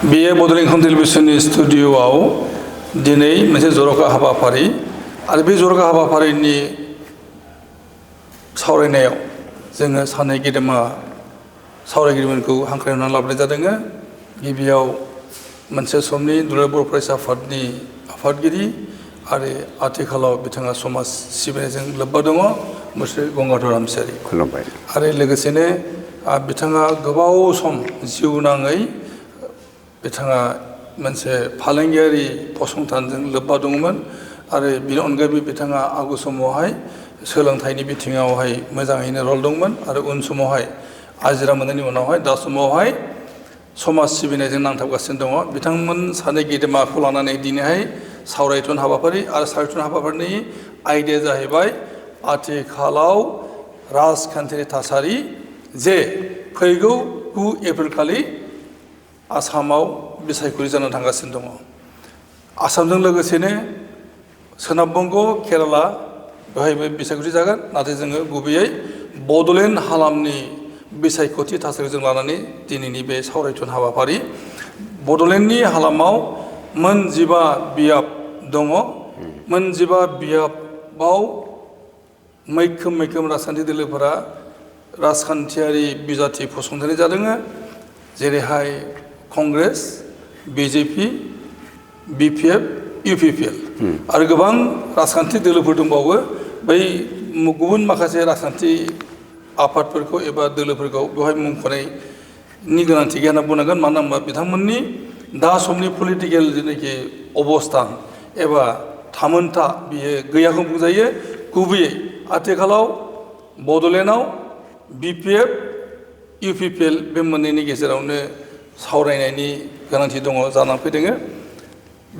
बिए बड'लेण्ड इंखं टेलिभिजननि स्टुडिअ'आव दिनै मोनसे जर'खा हाबाफारि आरो बे जर'खा हाबाफारिनि सावरायनायाव जोङो सानै गेदेमा सावरायगिरिमोनखौ हांख्रायनानै लाबोनाय जादों। गिबियाव मोनसे समनि दुलाराय बर' फरायसा आफादनि आफादगिरि आरो आथिखालाव बिथाङा समाज सिबिनायजों लोब्बा दङ मुस्रि गंगाधर रामसियारि। खुलुमबाय। आरो लोगोसेनो बिथाङा गोबाव सम जिउ नाङै बिथाङा मोनसे फालांगियारि फसंथानजों लोब्बा दङमोन आरो बिनि अनगायैबो बिथाङा आगु समावहाय सोलोंथाइनि बिथिङावहाय मोजाङैनो रल दंमोन आरो उन समावहाय आजिरा मोननायनि उनावहाय दा समावहाय समाज सिबिनायजों नांथाबगासिनो दङ। बिथांमोन सानै गेदेमाखौ लानानै दिनैहाय सावरायथुन हाबाफारि आरो सावरायथुन हाबाफारिनि आयदाया जाहैबाय आथिखालाव राजखान्थिनि थासारि जे फैगौ 9 एप्रिल खालि आसामाव बिसायख'थि जानो थांगासिनो दङ। आसामजों लोगोसेनो सोनाब बंग' केराला बेवहायबो बिसायख'थि जागोन, नाथाय जोङो गुबैयै बड'लेण्ड हालामनि बिसायख'थि थासारिजों लानानै दिनैनि बे सावरायथुन हाबाफारि। बड'लेण्डनि हालामाव मोन 15 बियाब दङ। मोन 15 बियाबाव मैखोम राजखान्थि दोलोफोरा राजखान्थियारि बिजाथि फसंथानाय जादों, जेरैहाय कंग्रेस, बिजेपि, बिपिएफ, इउपिपिएल आरो गोबां राजखान्थि दोलोफोर दंबावो। बै गुबुन माखासे राजखान्थि आफादफोरखौ एबा दोलोफोरखौ बेवहाय मुंख'नायनि गोनांथि गैया होनना बुंनांगोन, मानो होनबा बिथांमोननि दा समनि पलिटिकेल जेनाखि अबस्थान एबा थामोनथा बियो गैयाखौ बुंजायो। गुबैयै आथिखालाव बड'लेण्डआव बिपिएफ, इउपिपिएल बे मोननैनि गेजेरावनो सावरायनायनि गोनांथि दङ जानानै फैदों।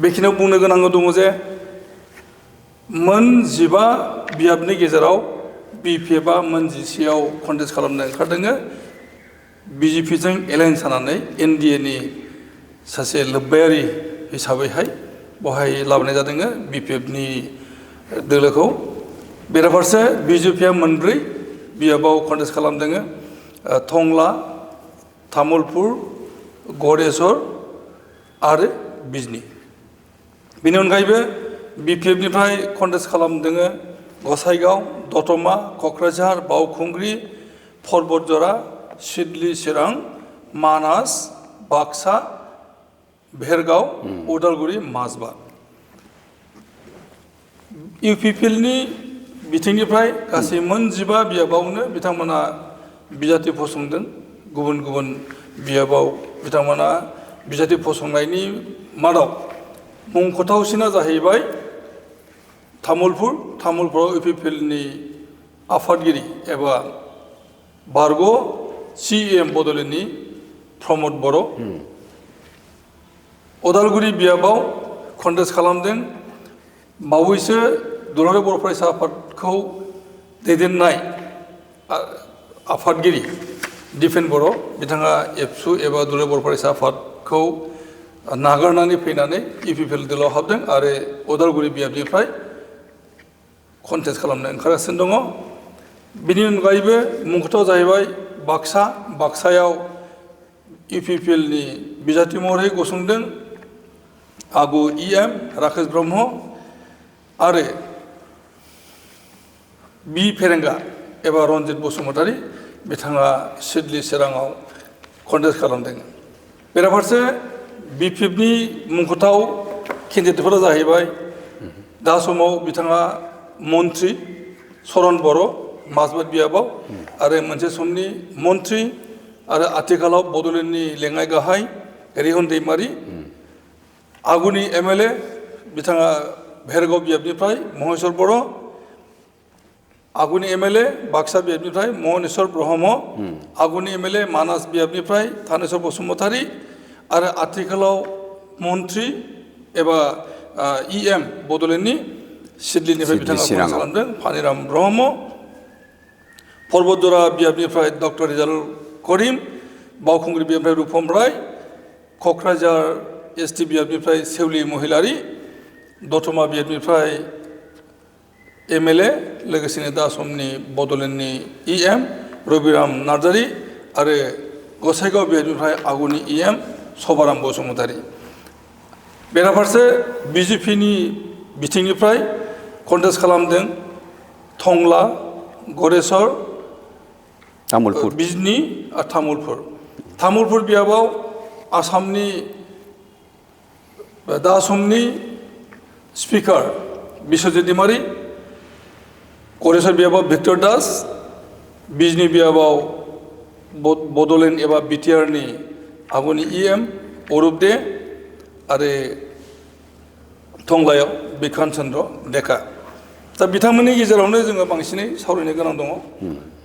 बेखिनियाव बुंनो गोनां दङ जे मोन 15 बियाबनि गेजेराव बिपिएफआ मोन 10आव कन्टेस्ट खालामनो ओंखारदों। बिजेपिजों एलायन्स जानानै एनडिएनि सासे लोब्बायारि हिसाबैहाय बहाय लाबोनाय जादों बिपिएफनि दोलोखौ। बेराफारसे बिजेपिआ मोन 4 बियाबाव कन्टेस्ट खालामदों। टंला, तामुलपुर, गरेस्वर आरो बिजनी। बेनि अनगायैबो बिपिएफनिफ्राय कन्टेस्ट खालामदों गसाइगाव, दतमा, क'क्राझार, बावखुंग्रि, परबतजरा, सिडली, चिरां, मानास, बाक्सा, भेरगाव, उदालगुरि, माजबाद। इउपिपिएलनि बिथिंनिफ्राय गासै मोन 15 बियाबावनो बिथांमोना बिजाथि फसंदों। गुबुन गुबुन बियाबाव बिथांमोना बिजाथि फसंनायनि मादाव मुंख'थावसिना जाहैबाय तामुलपुराव इउपिपिएलनि आफादगिरि एबा बारग' सिएम बड'लेण्डनि प्रमद बर'। उदालगुरि बियाबाव कन्टेस्ट खालामदों बावैसो दुलाराय बर' फरायसा आफादखौ दैदेननाय आफादगिरि दिपेन बर'। बिथाङा एबसु एबा दुलाराय बर' फरायसा आफादखौ नागारनानै फैनानै इउपिपिएल दोलोआव हाबदों आरो उदालगुरि बियाबनिफ्राय कन्टेस्ट खालामनो ओंखारगासिनो दङ। बिनि अनगायैबो मुंख'थाव जाहैबाय बाक्सायाव इउपिपिएलनि बिजाथि महरै गसंदों आगु इएम राकेश ब्रह्म आरो बि फेरेंगा एबा रन्जित बसुमतारी। बिथाङा सिडली, चिराङाव कन्टेस्ट खालामदों। बेराफारसे बिपिएफनि मुंख'थाव केन्डिडेटफोरा जाहैबाय दा समाव बिथाङा मन्त्रि चरण बर' माजबाद बियाबाव आरो मोनसे समनि मन्त्रि आरो आथिखालाव बड'लेण्डनि लेङाइ गाहाय रिहन दैमारि। आगुनि एमएलए बिथाङा भेरगाव बियाबनिफ्राय महेश्वर बर'। आगुनि एमएलए बाक्सा बियाबनिफ्राय महनेश्वर ब्रह्म। आगुनि एमएलए मानास बियाबनिफ्राय थानेश्वर बसुमतारी आरो आथिखालाव मन्त्रि एबा इएम बड'लेण्डनि सिडलीनिफ्राय बिथाङा कन्टेस्ट खालामदों फानिराम ब्रह्म। परबतजरा बियाबनिफ्राय डक्टर रिजाल करिम। बावखुंग्रि बियाबनिफ्राय रुपम राय। क'क्राझार एसटि बियाबनिफ्राय सेवलि महिलारि। दतमा बियाबनिफ्राय एमएलए लोगोसेनो दा समनि बड'लेण्डनि इएम रबिराम नार्जारि आरो गसाइगाव बियाबनिफ्राय आगुनि इएम सभाराम बसुमतारी बेराफारसे बिजेपिनि बिथिंनिफ्राय कन्टेस्ट खालामदों टंला गरेस्वर बिजनी आरो तामुलपुर बियाबाव आसामनि दा समनि स्पिकार बिश्वजित दैमारी गरेस्वर बियाबाव भिक्टर दास बिजनी बियाबाव बड'लेण्ड एबा बिटिआरनि आगुनि EM अरुप दे आरो टंलायाव बिखान चन्द्र डेका दा बिथांमोननि गेजेरावनो जोङो बांसिनै सावरायनो गोनां दङ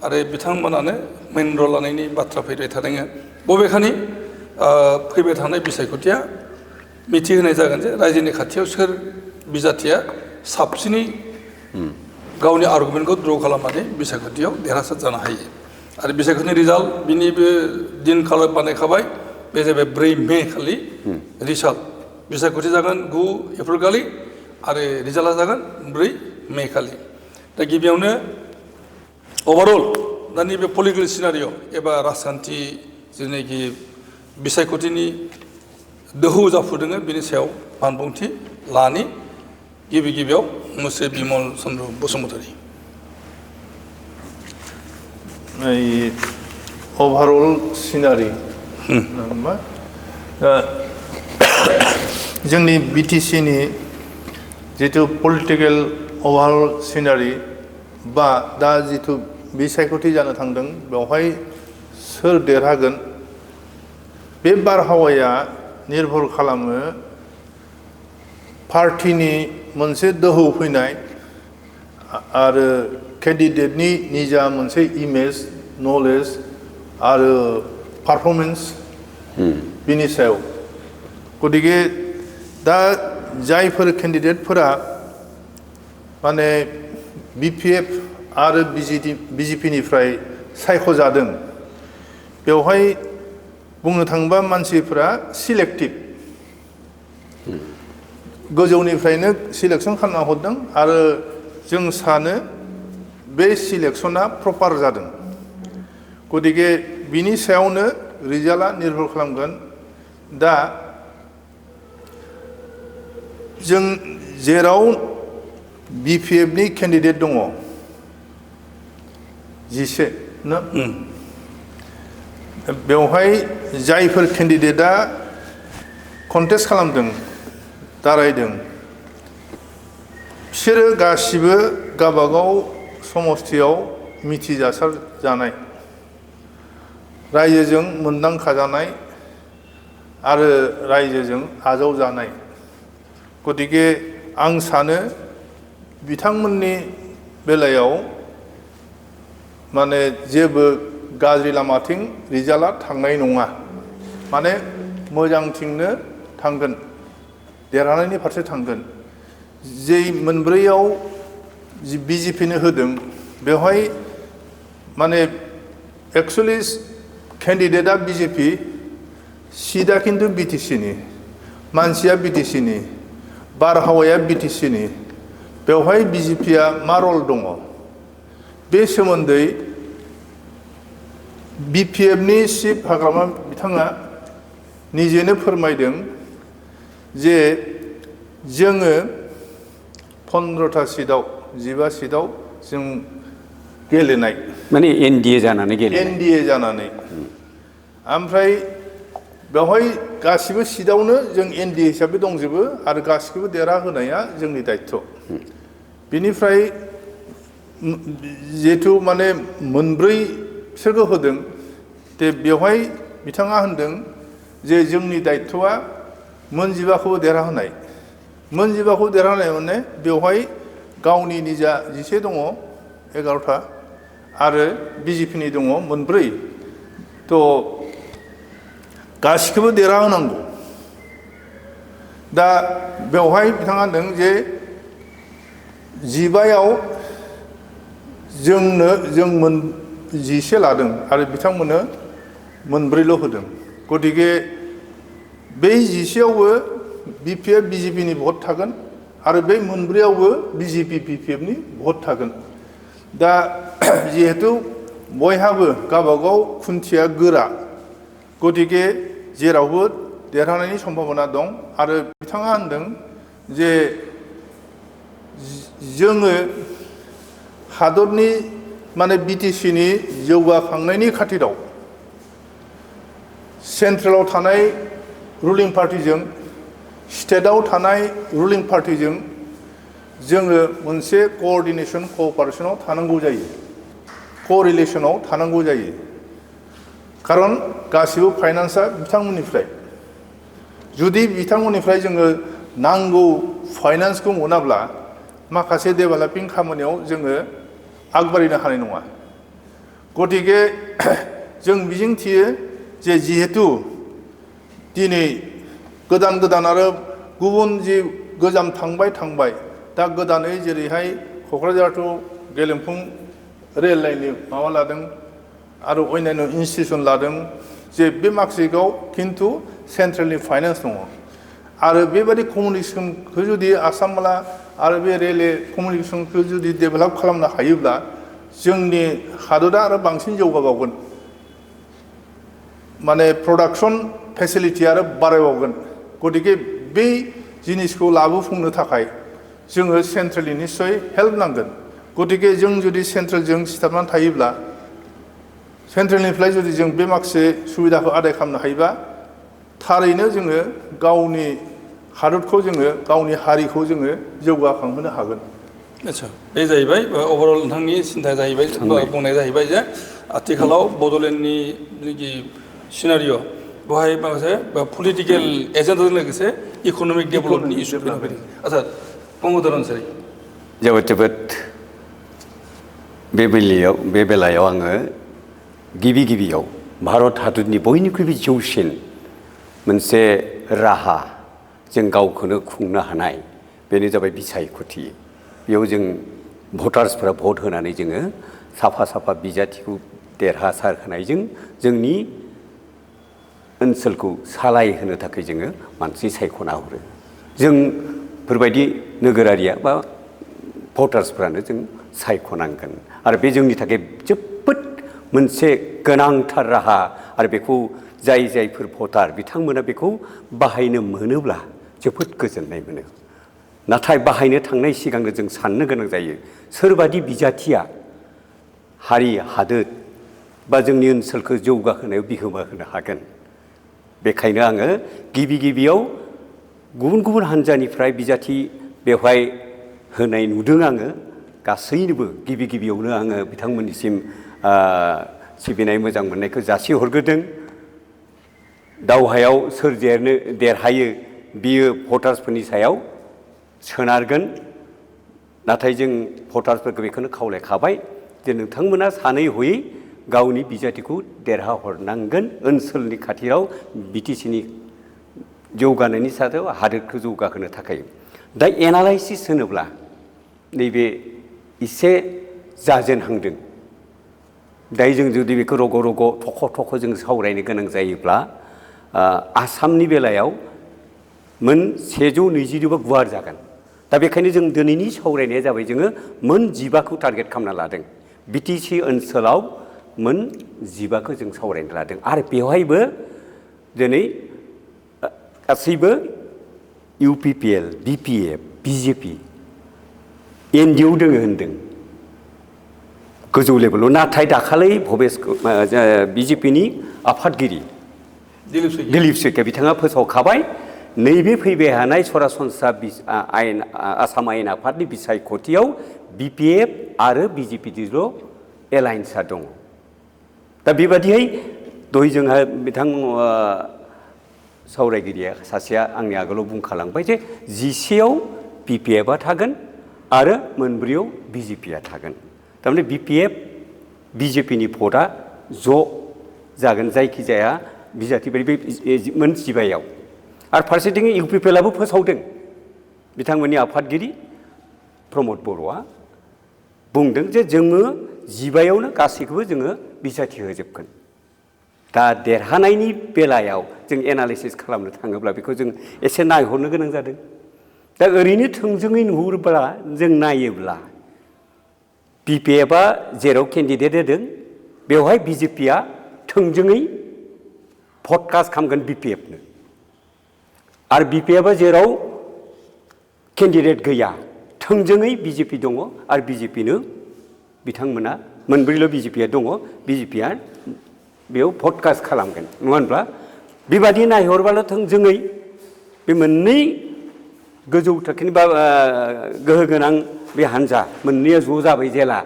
आरो बिथांमोनानो मेन रल लानायनि बाथ्रा फैबाय थादों बबेखानि फैबाय थानाय बिसायख'थिया मिथिहोनाय जागोन जे रायजोनि खाथियाव सोर बिजाथिया साबसिनै गावनि आर्गुमेन्टखौ ड्र खालामनानै बिसायख'थियाव देरहासार जानो हायो आरो बिसायख'थिनि रिजाल्ट बिनिबो दिन खालार बानायखाबाय बे जाबाय 4 मे खालि रिजाल्ट बिसायख'थि जागोन 9 एप्रिल खालि आरो रिजाल्टआ जागोन 4 मे खालि दा गिबियावनो ओभारअल दा नैबे पलिटिकेल सिनारिय' एबा राजखान्थि जेनाखि बिसायख'थिनि दोहौ जाफुदों बेनि सायाव बानबुंथि लानि गिबियाव मुसे बिमल चन्द्र बसुमतारी ओभारअल सिनारि जोंनि बिटिसिनि जितु पलिटिकेल ओभारअल सिनारि बा दा जितु बिसायख'थि जानो थांदों बेवहाय सोर देरहागोन बे बारहावाया निर्भर खालामो पार्टिनि मोनसे दोहौ फैनाय आरो केन्डिडेटनि निजा मोनसे इमेज नलेज आरो पारफरमेन्स बिनि सायाव गतिके दा जायफोर केन्डिडेटफोरा माने BPF आरो बिजेपिनिफ्राय सायख'जादों बेवहाय बुंनो थाङोबा मानसिफोरा सिलेक्टिभ गोजौनिफ्रायनो सिलेक्सन खालामना हरदों आरो जों सानो बे सिलेक्सना प्रपार जादों गतिके बिनि सायावनो रिजाल्टआ निर्भर खालामगोन दा जों जेराव BPFनि केन्डिडेट दङ 11 ना बेवहाय जायफोर केन्डिडेटआ कन्टेस्ट खालामदों दारायदों बिसोरो गासिबो गावबागाव समस्थियाव मिथिजासार जानाय रायजोजों मोनदांखाजानाय आरो रायजोजों आजावजानाय गतिके आं सानो बिथांमोननि बेलायाव माने जेबो गाज्रि लामाथिं रिजाल्टआ थांनाय नङा माने मोजांथिंनो थांगोन देरहानायनि फारसे थांगोन जे मोनब्रैयाव बिजेपिनो होदों बेवहाय माने एक्चुअलि केन्डिडेटआ बिजेपि सीटआ खिन्थु बिटिसिनि मानसिया बिटिसिनि बारहावाया बिटिसिनि बेवहाय बिजेपिया मा रल दङ बे सोमोन्दै BPFनि चिफ हाग्रामा बिथाङा निजेनो फोरमायदों जे जोङो 15टा सीटआव 15 सीटआव जों गेलेनाय माने NDA जानानै गेलेनाय NDA जानानै ओमफ्राय बेवहाय गासिबो सीटआवनो जों NDA हिसाबै दंजोबो आरो गासिखौबो देरहाहोनाया जोंनि दायित्व बिनिफ्राय जिहेतु माने मोनब्रै बिसोरखौ होदों दे बेवहाय बिथाङा होनदों जे जोंनि दायित्वआ मोनजिबाखौबो देरहाहोनाय मोनजिबाखौ देरहाहोनाय माने बेवहाय गावनि निजा 11 दङ 11टा आरो बिजेपिनि दङ मोनब्रै थ' गासिखौबो देरहाहोनांगौ दा बेवहाय बिथाङा होनदों जे 15आव जों 11 लादों आरो बिथांमोननो मोनब्रैल' होदों गतिके बै 11आवबो BPF बिजेपिनि भट थागोन आरो बै मोनब्रैयावबो बिजेपि BPFनि भट थागोन दा जिहेतु बयहाबो गावबागाव खुन्थिया गोरा गतिके जेरावबो देरहानायनि सम्भाबना दं आरो बिथाङा होनदों जे जोङो हादरनि माने बिटिसिनि जौगाखांनायनि खाथिराव सेन्ट्रेलाव थानाय रुलिं पार्टिजों स्टेटआव थानाय रुलिं पार्टिजों जोङो मोनसे कोअर्डिनेशन कोअपारेशनाव थानांगौ जायो कोरिलेशनाव थानांगौ जायो खारन गासिबो फाइनान्सआ बिथांमोननिफ्राय जुदि बिथांमोननिफ्राय जोङो नांगौ फाइनान्सखौ मोनाब्ला माखासे डेभेलपिं खामानियाव जोङो आगबारिनो हानाय नङा गतिके जों मिजिंथियो जे जिहेतु दिनै गोदान गोदान आरो गुबुन जि गोजाम थांबाय दा गोदानै जेरैहाय क'क्राझार टु गेलेमफुं रेल लाइननि माबा लादों आरो अन्यान्य इन्स्टिटिउसन लादों जे बे माखासेयाव खिन्थु सेन्ट्रेलनि फाइनान्स दङ आरो बेबायदि कमिउनिकेसनखौ जुदि आसामला आरो बे रेलवे कमिउनिकेसनखौ जुदि डेभेलप खालामनो हायोब्ला जोंनि हादरा आरो बांसिन जौगाबावगोन माने प्रडाक्शन फेसिलिटि आरो बारायबावगोन गतिके बे जिनिसखौ लाबोफुंनो थाखाय जोङो सेन्ट्रेलनि निश्चय हेल्प नांगोन गतिके जों जुदि सेन्ट्रेलजों सिथाबनानै थायोब्ला सेन्ट्रेलनिफ्राय जुदि जों बे माखासे सुबिदाखौ आदाय खालामनो हायोबा थारैनो जोङो गावनि हादरखौ जोङो गावनि हारिखौ जोङो जौगाखांहोनो हागोन आच्छा बे जाहैबाय ओभारअल नोंथांनि सिन्था जाहैबाय बुंनाय जाहैबाय जे आथिखालाव बड'लेण्डनि जिखि सिनारिय' बेवहाय माखासे पलिटिकेल एजेन्डाजों लोगोसे इक'नमिक डेभेलपमेन्टनि इस्यु फैदों आच्छा गंगाधर अन्सारि जोबोद बे बेलायाव आङो गिबियाव भारत हादरनि बयनिख्रुइबो जौसिन मोनसे राहा जों गावखौनो खुंनो हानाय बेनो जाबाय बिसायख'थि बेयाव जों भटार्सफोरा भट होनानै जोङो साफा बिजाथिखौ देरहासार होनायजों जोंनि ओनसोलखौ सालायहोनो थाखाय जोङो मानसि सायख'ना हरो जोंफोरबायदि नोगोरारिया बा भटार्सफ्रानो जों सायख'नांगोन आरो बे जोंनि थाखाय जोबोद मोनसे गोनांथार राहा आरो बेखौ जायफोर भटार बिथांमोना बेखौ बाहायनो मोनोब्ला जोबोद गोजोननाय मोनो नाथाय बाहायनो थांनाय सिगांनो जों साननो गोनां जायो सोरबादि बिजाथिया हारि हादोर बा जोंनि ओनसोलखौ जौगाहोनायाव बिहोमा होनो हागोन बेखायनो आङो गिबियाव गुबुन हान्जानिफ्राय बिजाथि बेवहाय होनाय नुदों आङो गासैनोबो गिबियावनो आङो बिथांमोननिसिम सिबिनाय मोजां मोननायखौ जासिहरग्रोदों दावहायाव सोर देरहायो बियो भटार्सफोरनि सायाव सोनारगोन नाथाय जों भटार्सफोरखौ बेखौनो खावलायखाबाय जे नोंथांमोना सानै हयै गावनि बिजाथिखौ देरहाहरनांगोन ओनसोलनि खाथियाव बिटिसिनि जौगानायनि सायाव हादोरखौ जौगाहोनो थाखाय दा एनालाइसिस होनोब्ला नैबे एसे जाजेनहांदों दायो जों जुदि बेखौ रग' थख' जों सावरायनो गोनां जायोब्ला आसामनि बेलायाव मोन 120 गुवार जागोन दा बेखायनो जों दिनैनि सावरायनाया जाबाय जोङो मोन 15खौ टारगेट खालामना लादों बिटिसि ओनसोलाव मोन 15खौ जों सावरायनो लादों आरो बेवहायबो दिनै गासैबो UPPL BPF BJP एनडिएआव दङ होनदों गोजौ लेभेलाव नाथाय दाखालै भबेश बिजेपिनि आफादगिरि दिलीप शइकिया बिथाङा फोसावखाबाय नैबे फैबाय थानाय सरासनस्रा आसाम आयेन आफादनि बिसायख'थियाव BPF आरो BJPजोंल' एलायन्सआ दङ दा बेबादिहाय दहाय जोंहा बिथां सावरायगिरिया सासेया आंनि आगोलाव बुंखालांबाय जे 11आव BPFआ थागोन आरो मोनब्रैयाव BJPआ थागोन थारमाने BPF BJPनि भटआ ज' जागोन जायखिजाया बिजाथि बायदि मोन 15आव आरो फारसेथिं UPPLआबो फोसावदों बिथांमोननि आफादगिरि प्रमद बर'आ बुंदों जे जोङो 15आवनो गासैखौबो जोङो बिजाथि होजोबगोन दा देरहानायनि बेलायाव जों एनालाइसिस खालामनो थाङोब्ला बेखौ जों एसे नायहरनो गोनां जादों दा ओरैनो थोंजोङै नुहुरोब्ला जों नायोब्ला BPFआ जेराव केन्डिडेट होदों बेवहाय BJPआ थोंजोङै भट कास्ट खालामगोन BPFनो आरो BPFआ जेराव केन्डिडेट गैया थोंजोङै BJP दङ आरो BJPनो बिथांमोना मोनब्रैल' BJPआ दङ BJPआ बेयाव भट कास्ट खालामगोन नङा होनब्ला बेबादि नायहरबाल' थोंजोङै बे मोननै गोजौ थाखोनि बा गोहो गोनां बे हान्जा मोननैया ज' जाबाय जेला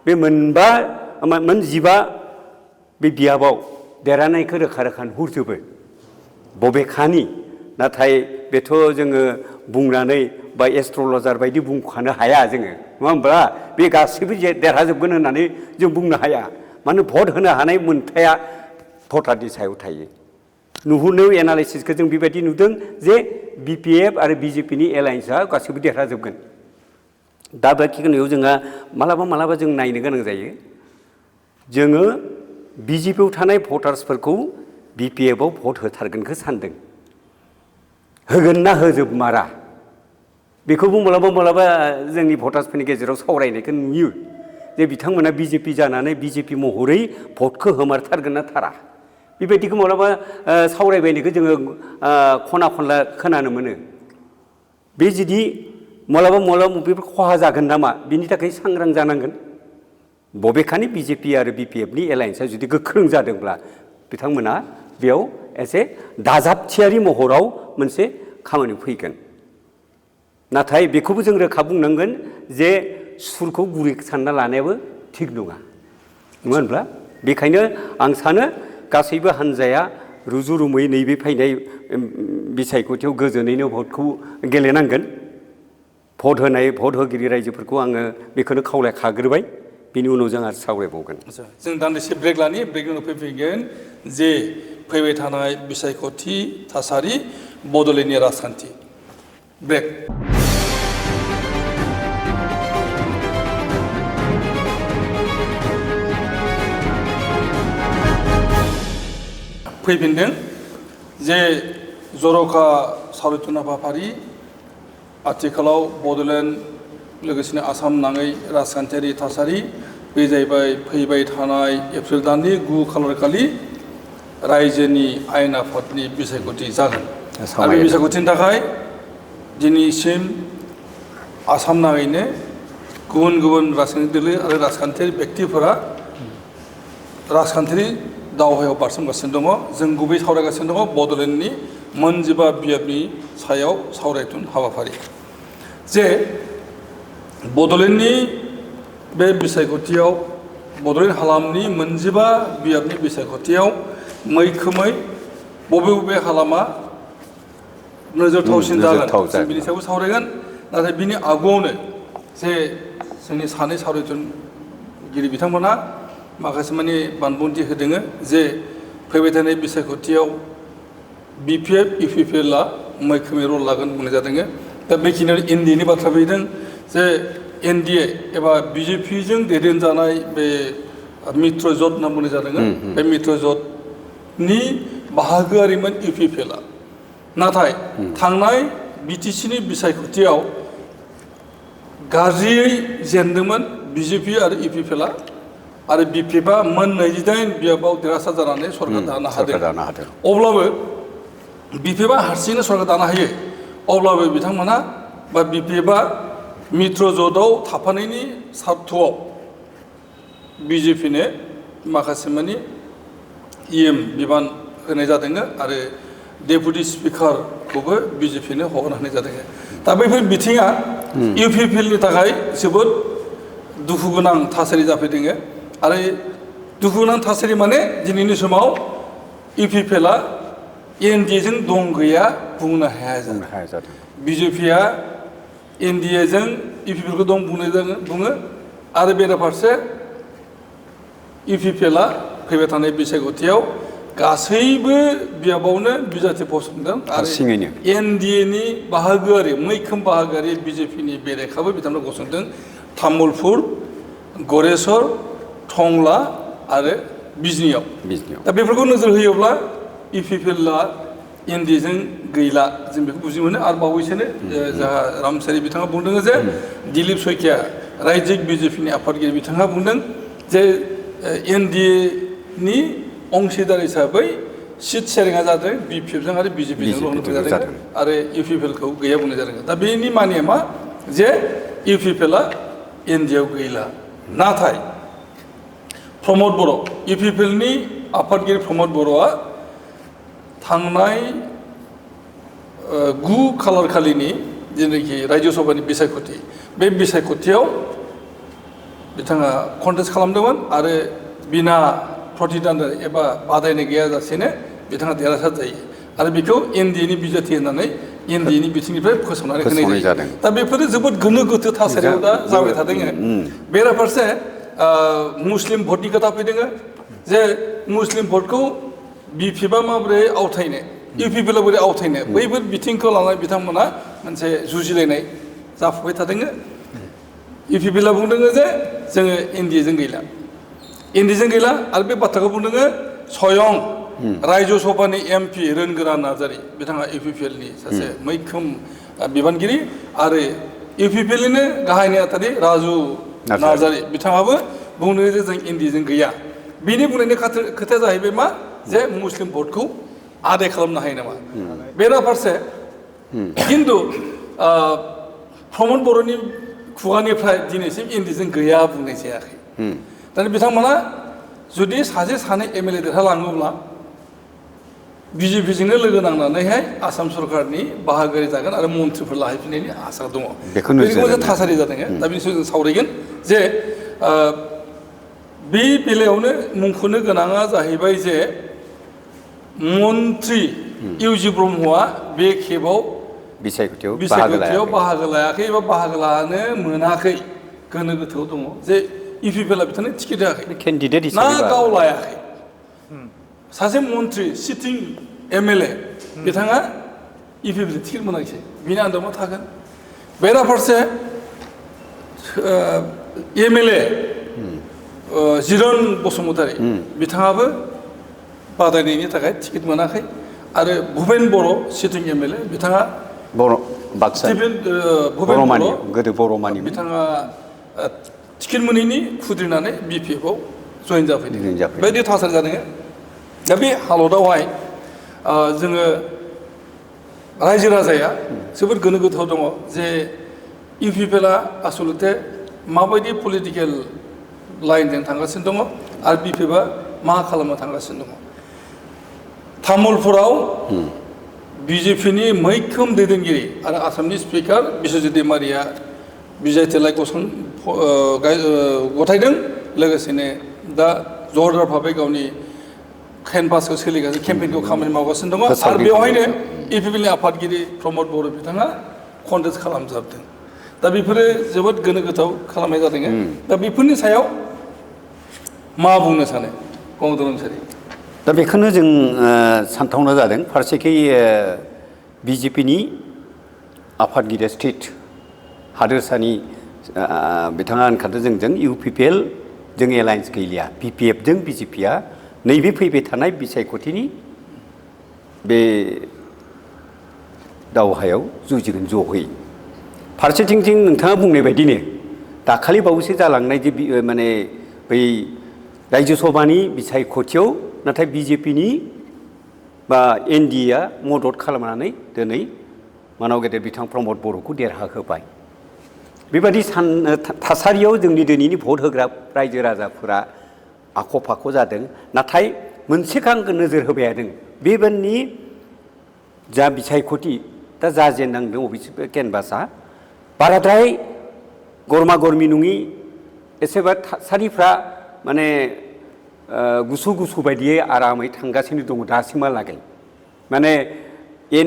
बे मोनजिबा बे बियाबाव देरहानायखौ रोखा रोखा नुहुरजोबो बबेखानि नाथाय बेथ' जोङो बुंनानै बा एस्ट्रलजार बायदि बुंखानो हाया जोङो नङा होमब्ला बे गासैबो देरहाजोबगोन होननानै जों बुंनो हाया मानो भट होनो हानाय मोन्थाया भटारनि सायाव थायो नुहुरनायाव एनालाइसिसखौ जों बेबायदि नुदों जे BPF आरो BJPनि एलायन्सआ गासैबो देरहाजोबगोन दा बेखिनियाव जोंहा मालाबा जों नायनो गोनां जायो जोङो BJPआव थानाय भटार्सफोरखौ BPFआव भट होथारगोनखौ सानदों होगोन ना होजोबमारा बेखौबो मालाबा जोंनि भटार्सफोरनि गेजेराव सावरायनायखौ नुयो जे बिथांमोना BJP जानानै BJP महरै भटखौ होमारथारगोन ना थारा बेबायदिखौ मालाबा सावरायबायनायखौ जोङो खना खनला खोनानो मोनो बे जुदि मालाबा बेफोर खहा जागोन नामा बिनि थाखाय सांग्रां जानांगोन बबेखानि BJP आरो BPFनि एलायन्सआ जुदि गोख्रों जादोंब्ला बिथांमोना बेयाव एसे दाजाबथियारि महराव मोनसे खामानि फैगोन नाथाय बेखौबो जों रोखा बुंनांगोन जे सुरखौ गुरै सानना लानायाबो थिग नङा होनब्ला बेखायनो आं सानो गासैबो हान्जाया रुजु रुमै नैबे फैनाय बिसायख'थियाव गोजोनैनो भटखौ गेलेनांगोन भट होगिरि रायजोफोरखौ आङो बेखौनो खावलायखाग्रोबाय बिनि उनाव जों आरो सावरायबावगोन जों दान्दिसे ब्रेक लानि ब्रेकनि उनाव फैगोन जे फैबाय थानाय बिसायख'थि थासारि बड'लेण्डनि राजखान्थि ब्रेक फैफिनदों जे जर'खा सावरायथुन हाबाफारि आथिखालाव बड'लेण्ड लोगोसेनो आसाम नाङै राजखान्थियारि थासारि बे जाहैबाय फैबाय थानाय एप्रिल दाननि 9 खालार खालि रायजोनि आयेन आफादनि बिसायख'थि जागोन आरो बे बिसायख'थिनि थाखाय दिनैसिम आसाम नाङैनो गुबुन राजखान्थि दोलो आरो राजखान्थियारि बेक्तिफोरा राजखान्थियारि दावहायाव बारसोमगासिनो दङ जों गुबै सावरायगासिनो दङ बड'लेण्डनि मोनजिबा बियाबनि सायाव सावरायथुन हाबाफारि जे बड'लेण्डनि बे बिसायख'थियाव बड'लेण्ड हालामनि मोनजिबा बियाबनि बिसायख'थियाव मैखोमै बबे हालामा नोजोरथावसिन जागोन जों बिनि सायाव सावरायगोन नाथाय बिनि आगुआवनो जे जोंनि सानै सावरायथुनगिरि बिथांमोना माखासे माने बानबुंथि होदों जे फैबाय थानाय बिसायख'थियाव BPF UPPLआ मैखोमै रल लागोन बुंनाय जादों दा बेखिनियाव NDAनि बाथ्रा फैदों जे NDA एबा BJPजों दैदेनजानाय बे मित्रजोट होनना बुंनाय जादों बे मित्रजोटनि बाहागोआरिमोन UPPLआ नाथाय थांनाय BTCनि बिसायख'थियाव गाज्रियै जेनदोंमोन BJP आरो UPPLआ आरो BPFआ मोन 28 बियाबाव देरहासार जानानै सरकार दानो हादों अब्लाबो BPFआ हारसिङैनो सरकार दानो हायो अब्लाबो बिथांमोना बा BPFआ मित्रजोटआव थाफानायनि सार्थआव BJPनो माखासे माने बिबान होनाय जादों आरो डेपुटि स्पिकारखौबो BJPनो हगारना होनाय जादों दा बैफोर बिथिङा UPPLनि थाखाय जोबोद दुखु गोनां थासारि जाफैदों आरो दुखु गोनां थासारि माने दिनैनि समाव UPPLआ NDAजों दं गैया बुंनो हाया जादों BJPआ NDAजों UPPLखौ दं बुङो आरो बेराफारसे UPPLआ फैबाय थानाय बिसायख'थियाव गासैबो बियाबावनो बिजाथि फसंदों आरो NDAनि बाहागोआरि मैखोम बाहागोआरि BJPनि बेरेखाबो बिथांमोना गसंदों तामुलपुर गरेस्वर टंला आरो बिजनियाव दा बेफोरखौ नोजोर होयोब्ला UPPLआ NDAजों गैला जों बेखौ बुजि मोनो आरो बावैसोनो जाहा रामसारि बिथाङा बुंदों जे दिलीप सयकिया रायजिक BJPनि आफादगिरि बिथाङा बुंदों जे NDAनि अंशदार हिसाबै सिट शेयरिंआ जादों BPF जों आरो BJP जों BJP जादों जादों। आरो UPPL खौ गैया बुंनाय जादों दा बेनि मानिया मा जे UPPLआ इन्डियायाव गैला नाथाय प्रमद बर' UPPLनि आफादगिरि प्रमद बर'आ थांनाय 9 खालार खालिनि जेनाखि रायजो सभानि बिसायख'थि बे बिसायख'थियाव बिथाङा कन्टेस्ट खालामदोंमोन आरो बिना प्रतिदान एबा बादायनाय गैयाजासेनो बिथाङा देरहासार जायो आरो बेखौ एनडिएनि बिजाथि होननानै एनडिएनि बिथिंनिफ्राय फोसावनानै होनाय जादों दा बेफोरो जोबोद गोनो गोथो थासारियाव दा जाबाय थादों बेराफारसे मुस्लिम भटनि खोथा फैदों जे मुस्लिम भटखौ BPFआ माबोरै आवथायनो UPPLआ बोरै आवथायनो बैफोर बिथिंखौ लानानै बिथांमोना मोनसे जुजिलायनाय जाफुबाय थादों UPPLआ बुंदों जे जोङो एनडिएजों गैला एनडिएजों गैला आरो बे बाथ्राखौ बुंदों स्वयं रायजो सभानि MP रोनगोरा नार्जारि बिथाङा UPPLनि सासे मैखोम बिबानगिरि आरो UPPLनिनो गाहाय नेहाथारि राजु नार्जारि बिथाङाबो बुंदों जे जों एनडिएजों गैया बिनि बुंनायनि खोथाया जाहैबाय मा जे मुस्लिम भटखौ आदाय खालामनो हायो नामा बेराफारसे खिन्थु प्रमद बर'नि खुगानिफ्राय दिनैसिम एनडिएजों गैया बुंनाय जायाखै दा बिथांमोना जुदि सासे सानै MLA देरहालाङोब्ला BJPजोंनो लोगो नांनानैहाय आसाम सरकारनि बाहागोआरि जागोन आरो मन्थ्रिफोर लाहैफिननायनि आसा दङ बेखौ थासारि जादों दा बिनि सायाव जों सावरायगोन जे बे बेलायावनो मुंख'नो गोनाङा जाहैबाय जे मन्थ्रि इउजि ब्रह्मआ बे खेबाव बिसायख'थियाव बाहागो लायाखै एबा बाहागो लानो मोनाखै गोनो गोथोआव दङ जे UPPLआ बिथांनो टिकेट होआखै ना गाव लायाखै सासे मन्थ्रि सिटिं MLA बिथाङा UPPL टिकेट मोनाखिसै बिनि आन्दाराव मा थागोन बेराफारसे MLA जिरन बसुमतारी बिथाङाबो बादायनायनि थाखाय टिकेट मोनाखै आरो भुपेन बर' सिटिं MLA बिथाङा भुपेन बर' बिथाङा टिकेट मोनैनि खुद्रिनानै BPFआव जइन जाफैदों बेबायदि थासारि जादों दा बे हालोदावहाय जोङो रायजो राजाया जोबोद गोनो गोथोआव दङ जे UPPLआ आसलते माबायदि पलिटिकेल लाइनजों थांगासिनो दङ आरो BPFआ मा खालामनो थांगासिनो दङ तामुलपुराव BJPनि मैखोम दैदेनगिरि आरो आसामनि स्पिकार बिश्वजित दैमारिया बिजायथाइ गथायदों लोगोसेनो दा जरदार भाबै गावनि केनभासखौ सोलिगासिनो केम्पेइनखौ खामानि मावगासिनो दङ आरो बेवहायनो UPPLनि आफादगिरि प्रमद बर' बिथाङा कन्टेस्ट खालामजाबदों दा बेफोरो जोबोद गोनो गोथोआव खालामनाय जादों दा बेफोरनि सायाव मा बुंनो सानो गंगाधर रुंसारि दा बेखौनो जों सानथावना जादों फारसेखै BJPनि आफादगिरि स्टेट हादोरसानि बिथाङा होनखादों जोंजों UPPL जों एलायन्स गैलिया BPF जों BJPआ नैबे फैबाय थानाय बिसायख'थिनि बे दावहायाव जुजिगोन ज'है फारसेथिं नोंथाङा बुंनाय बायदिनो दाखालि बावैसो जालांनाय जे माने बै रायजो सभानि बिसायख'थियाव नाथाय BJPनि बा NDAआ मदद खालामनानै दिनै मानाव गेदेर बिथां प्रमद बर'खौ देरहाहोबाय बेबादि थासारियाव जोंनि दिनैनि भट होग्रा रायजो राजाफोरा आख' फाख' जादों नाथाय मोनसेखौ आं नोजोर होबाय थादों बेबारनि जा बिसायख'थि दा जाजेननांदों अबेसिबा केनभासआ बाराद्राय गरमा गरमि नङि एसेबा थासारिफ्रा माने गुसु गुसु बायदियै आरामै थांगासिनो दङ दासिमहालागै माने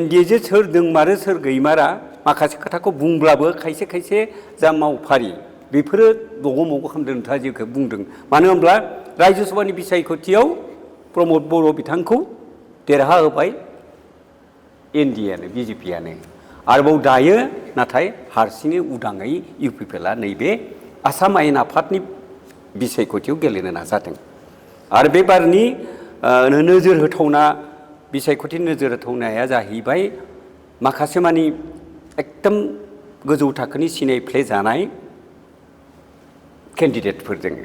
NDAजों सोर दोंमारो सोर गैमारा माखासे खोथाखौ बुंब्लाबो खायसे खायसे जा मावफारि बेफोरो दग' मग' खालामदों नोंथाङा जेखौ बुंदों मानो होनब्ला रायजो सभानि बिसायख'थियाव प्रमद बर' बिथांखौ देरहा होबाय NDAआनो BJPआनो आरोबाव दायो नाथाय हारसिङै उदाङै UPPLआ नैबे आसाम आयेन आफादनि बिसायख'थियाव गेलेनो नाजादों आरो बे बारनि नोजोर होथावना बिसायख'थि नोजोर होथावनाया जाहैबाय माखासे मानि एकदम गोजौ थाखोनि सिनायफ्ले जानाय केन्डिडेटफोर जोङो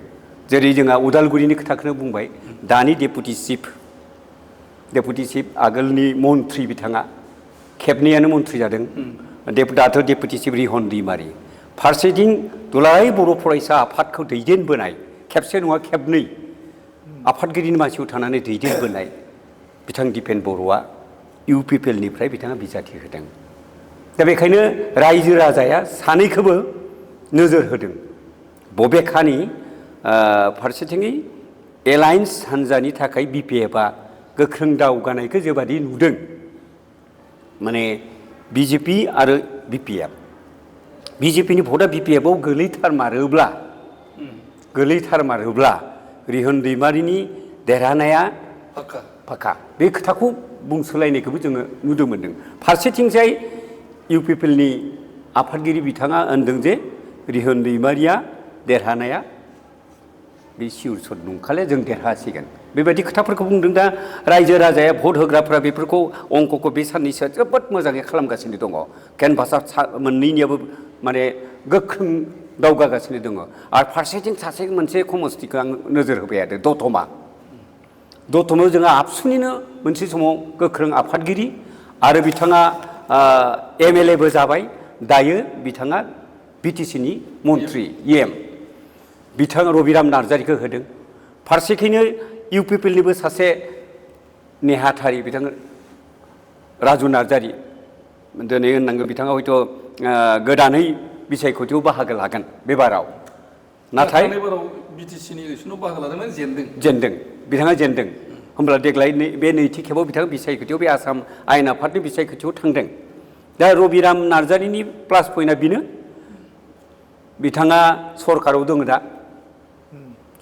जेरै जोंहा उदालगुरिनि खोथाखौनो बुंबाय दानि डेपुटि चिफ डेपुटि चिफ आगोलनि मन्थ्रि बिथाङा खेबनैयानो मन्थ्रि जादों दाथ' डेपुटि चिफ रिहन दैमारि फारसेथिं दुलाराय बर' फरायसा आफादखौ दैदेनबोनाय खेबसे नङा खेबनै आफादगिरिनि मासियाव थानानै दैदेनबोनाय बिथां दिपेन बर'आ UPPL निफ्राय बिथाङा बिजाथि होदों दा बेखायनो रायजो राजाया सानैखौबो नोजोर होदों बबेखानि फारसेथिङै एलायन्स हान्जानि थाखाय BPFआ गोख्रों दावगानायखौ जेबादि नुदों माने BJP आरो BPF BJPनि भटआ BPFआव गोलैथारमारोब्ला रिहन दैमारिनि देरहानाया फाखा बे खोथाखौ बुंसोलायनायखौबो जोङो नुनो मोनदों फारसेथिंजाय UPPLनि आफादगिरि बिथाङा होनदों जे रिहन दैमारिया देरहानाया बे सिउर सद नंखाले जों देरहासिगोन बेबायदि खोथाफोरखौ बुंदों दा रायजो राजाया भट होग्राफ्रा बेफोरखौ अंकखौ बे साननैसोआ जोबोद मोजाङै खालामगासिनो दङ केनभासआ मोननैनियाबो माने गोख्रों दावगागासिनो दङ आरो फारसेथिं सासे मोनसे समस्तिखौ आं नोजोर होबाय थादों दतमायाव जोंहा आबसुनिनो मोनसे समाव गोख्रों आफादगिरि आरो बिथाङा MLA बो जाबाय दायो बिथाङा BTCनि मन्थ्रि EM बिथाङा रबिराम नार्जारिखौ होदों फारसेखैनो UPPLनिबो सासे नेहाथारि बिथाङा राजु नार्जारि दिनै होननांगौ बिथाङा हयथ' गोदानै बिसायख'थियाव बाहागो लागोन बे बाराव नाथाय BTCनि इलेक्सनाव बाहागो लादोंमोन जेनदों बिथाङा जेनदों होमब्ला देग्लाय बे नैथि खेबाव बिथाङा बिसायख'थियाव बे आसाम आयेन आफादनि बिसायख'थियाव थांदों दा रबिराम नार्जारिनि प्लास पइन्टआ बेनो बिथाङा सरकाराव दङ दा